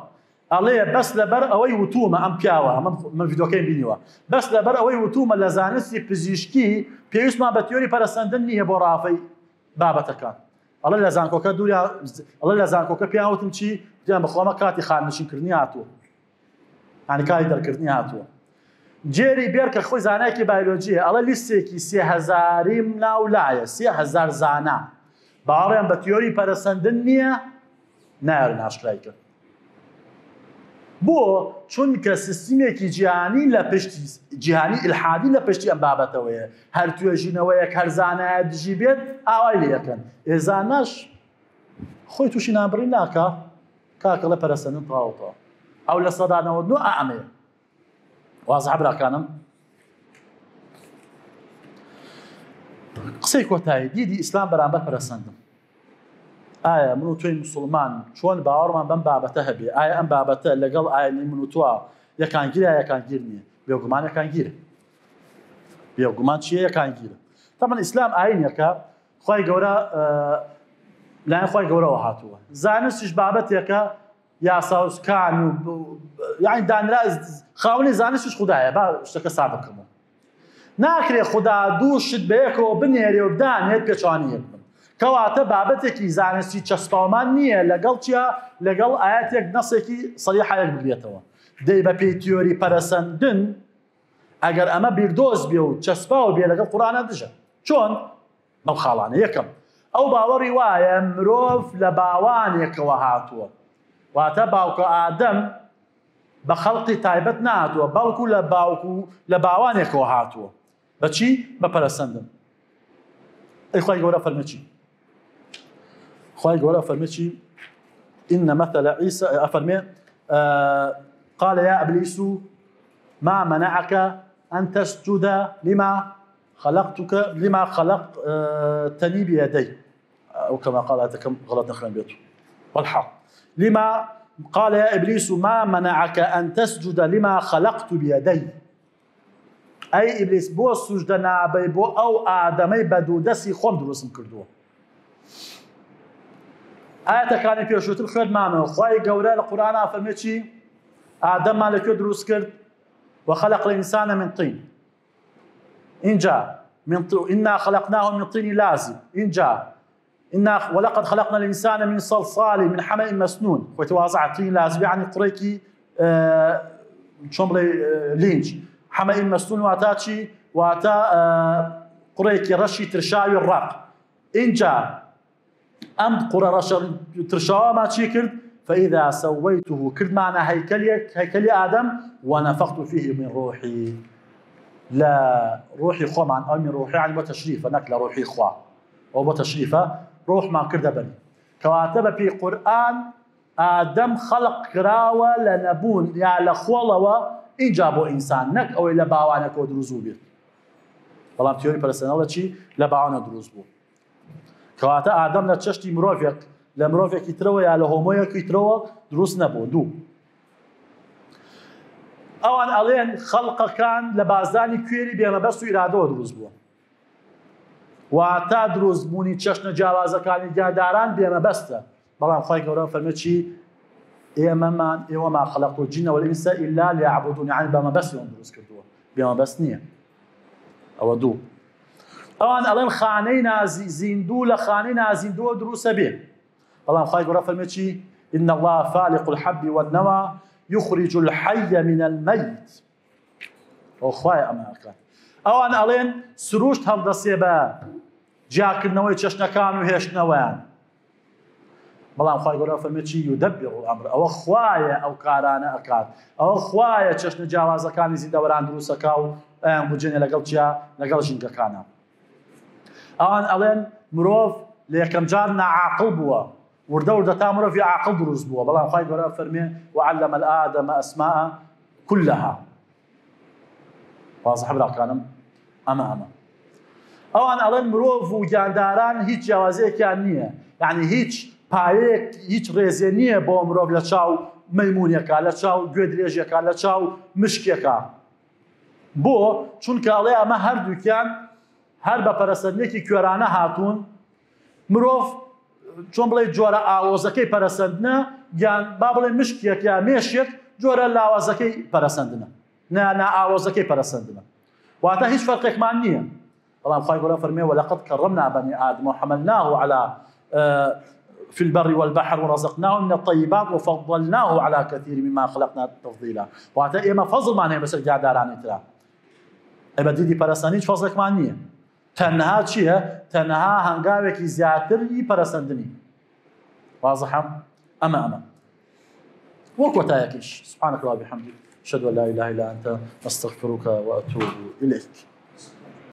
ئەڵێ بەس لەبەر ئەوەی وتومە ئەم پیاوە من من ڤیدۆکەیم بینیوە بەس لەبەر ئەوەی وتومە لە زانستی پزیشکی پێویستمان بە تیۆری پەرەسەندن نییە بۆ ڕافەی بابەتەکان ئەڵێ لە زانکۆکە دووریا ئەڵێ لە زانکۆکە پێیان وتم چی وتیان بەخوامە کاتی خانەنشینکردنی هاتووە یانی کاری دەرکردنی هاتووە. جێری بێر کە خۆی زانایەکی بایلۆجییە ئەڵێ لیستێکی 3000یم ناو لایە 3000 زانا باوەڕیان بە تیۆری پەرەسەندن نییە نایەرن ئاشکرای کرد بۆ چونکە سیستمێکی جیهانی لە پشتی جیهانی ئیلحادی لە پشتی ئەم بابەتەوەیە هەر توێژینەوەیەک هەر زانایە دژی بێت ئاوای لێ ئەکەن ئێ زاناش خۆی تووشی نانبڕین ناکا کاکە ئەڵێ پەرەسەندن تەواو تەواو ئەو 99% ئا ئەمەیە وازحە براکانم قسەی کۆتایی دیدی ئیسلام بەرامبەر پەرەسەندن ئایا من و تۆی مسلمان چۆن باوەڕمان بەم بابەتە هەبێ ئایا ئەم بابەتە لەگەڵ ئاینی من و تۆ یەکانگیرە یەکانگیر نییە بێگومان یەکانگیرە بێگومان چییە یەکانگیرە تەمەن ئیسلام ئاینێکە خوای گەورە لایەن خوای گەورەوە هاتووە زانستیش بابەتێکە یاساوسکان و یعنی دانرا خاوەنی زانستیش خودایە با شتەکە سادە بکەمەوە ناکرێ خدا دوو شت بەیەکەوە بنێرێ و بدانێت پێچوانی یەک بن کەواتە بابەتێکی زانستی چەسپاومان نییە لەگەڵ چیا لەگەڵ ئاەتێک نەسێکی سەریحایەک بگرێتەوە دەی بە پێی تیۆری پەرەسەندن ئەگەر ئەمە بیردۆز بێ و چەسپاو بێ لەگەڵ قورئانا دژە چۆن؟ بەم خاڵانە یەکەم ئەو باوەڕی وایە مرۆڤ لە باوانێکەوە هاتووە واتە باوکە ئادەم بە خەڵقی تایبەت نهاتووە بەڵکو لە باوک و لە باوانێکەوە هاتووە بەچی بە پەرەسەندن ئەی خوای گەورە فەرمی چی خوای گەورە فەرمی چی إن مثل عيسى أفرمي قال يا إبليس ما منعك أن تسجد لما خلقتك لما خلقتني بيدي أو كما قال أتكم غلط نخرم بيته والحق لما قال يا إبليس ما منعك أن تسجد لما خلقت بيدي ئەی ئیبلیس بۆ سوجدە نابەی بۆ ئەو ئادەمەی بە دوو دەستی خۆم دروستم کردووە ئاەتەکانی پێشووتر خوێندمانەوە خوای گەورە لە قورئانا فەرمێ چی ئادەممان لە کوێ دروست کرد وخلق الإنسان من طين اینجا من إنا خلقناه من طين لازب اینجا إنا ولقد خلقنا الإنسان من صلصال من حمأ مسنون خۆی تەوازع طین لازب یعنی قوڕێکی چۆن بڵێ لینج حمأ مسنون واتا چی واتا قوڕێکی ڕەشی ترشاوی ڕەق ئینجا ئەم قوڕە ڕەشە ترشاوەمان چی کرد فإذا سويته کردمانە هەیکەلێک هەیکەلی ئادەم ونفخت فيه من روحي لە ڕۆحی خۆمان ئەو من ڕۆحی یعنی بۆ تەشریفە نەک لە ڕۆحی خوا ئەوە بۆ تەشریفە ڕۆحمان کردە بەری کەواتە بە پێی قورئان ئادەم خەڵق کراوە لە نەبوون یا لە خۆڵەوە ئینجا بۆ ئینسان نەک ئەوەی لە باوانەکەوە دروست بوو بێت بەڵام تیۆری پەرستنەڵە چی لە باوانە دروست بوو کەواتە ئادەم لە چەشتی مرۆڤێک لە مرۆڤێکی ترەوە یا لە هۆمۆیەکی ترەوە دروست نەبووە. دوو، ئەوان ئەڵێن خەڵقەکان لە بازدانی کوێری بێمەبەست و ئیرادەوە دروست بووە. واتە دروست بوونی چەشنە جیاوازەکانی گیانداران بێمەبەستە. بەڵام خوای گەورە فەرمێ چی؟ ئێمەمان ئێوەمان خەلقت الجن والانس الا ليعبدون یعنی بە مەبەست ئێوەم دروست کردووە بێمەبەست نییە. ئەوە دوو. ئەوان ئەڵێن خانەی نازی زیندوو لە خانەی نازیندووە دروستە بێ. بەڵام خوای گەورە فەرمێ چی؟ إن الله فالق الحب والنوى يخرج الحي من الميت. ئەو خوایە ئەمە ئەکات. ئەوان ئەڵێن سروشت هەڵدەسێ بە جیاکردنەوەی چەشنەکان و هێشتنەوەیان. بەڵام خوای گەورە فەرمێ چی؟ یدبر الامر. ئەوە خوایە ئەو کارانە ئەکات. ئەوە خوایە چەشنە جیاوازەکانی زیندەوەران دروستەکا و ئەیان گونجێنێ لەگەڵ چیا؟ لەگەڵ ژینگەکانە. ئەوان ئەڵێن مرۆڤ لە یەکەم جار ناعاقڵ بووە، وردە وردە تا مرۆڤی عاقڵ دروست بووە. بەڵام خوای گەورە فەرمێ وعلم الآدم اسماء كلها. وازحە براکانم؟ ئەمە ئەمە. ئەوان ئەڵێن مرۆڤ و گیانداران هیچ جیاوازیەکیان نییە، یعنی هیچ پایەیەک هیچ ڕێزێ نییە بۆ مرۆڤ لە چاو مەیمونێکا، لە چاو گوێدرێژێکا، لە چاو مشکێکا. بۆ؟ چونکە ئەڵێ ئەمە هەردووکیان هەر بە پەرەسەندنێکی کوێرانە هاتوون. مرۆڤ چۆن بڵێ جۆرە ئاڵۆزەکەی پەرەسەندنە، یان با بڵێ مشکێک یا مێشێک جۆرە لاوازەکەی پەرەسەندنە، نا نائاڵۆزەکەی پەرەسەندنە. واتە هیچ فەرقێکمان نییە. بەڵام خوای گەورە فەرمێ ولقد كرمنا بني آدم وحملناه على في البر والبحر ورزقناه من الطيبات وفضلناه على كثير مما خلقنا تفضيلا. واتە ئێمە فەزڵمان هەیە بەسەر گیاندارانی ترا. ئەی بە دیدی پەرەسەندنی هیچ فەزڵێکمان نییە. تەنها چییە؟ تەنها هەنگاوێکی زیاتری پەرەسەندنی. واضحە؟ ئەمە ئەمە. وە کۆتایەکیش سبحانك اللهم وبحمدك أشهد أن لا إله إلا أنت أستغفرك وأتوب إليك.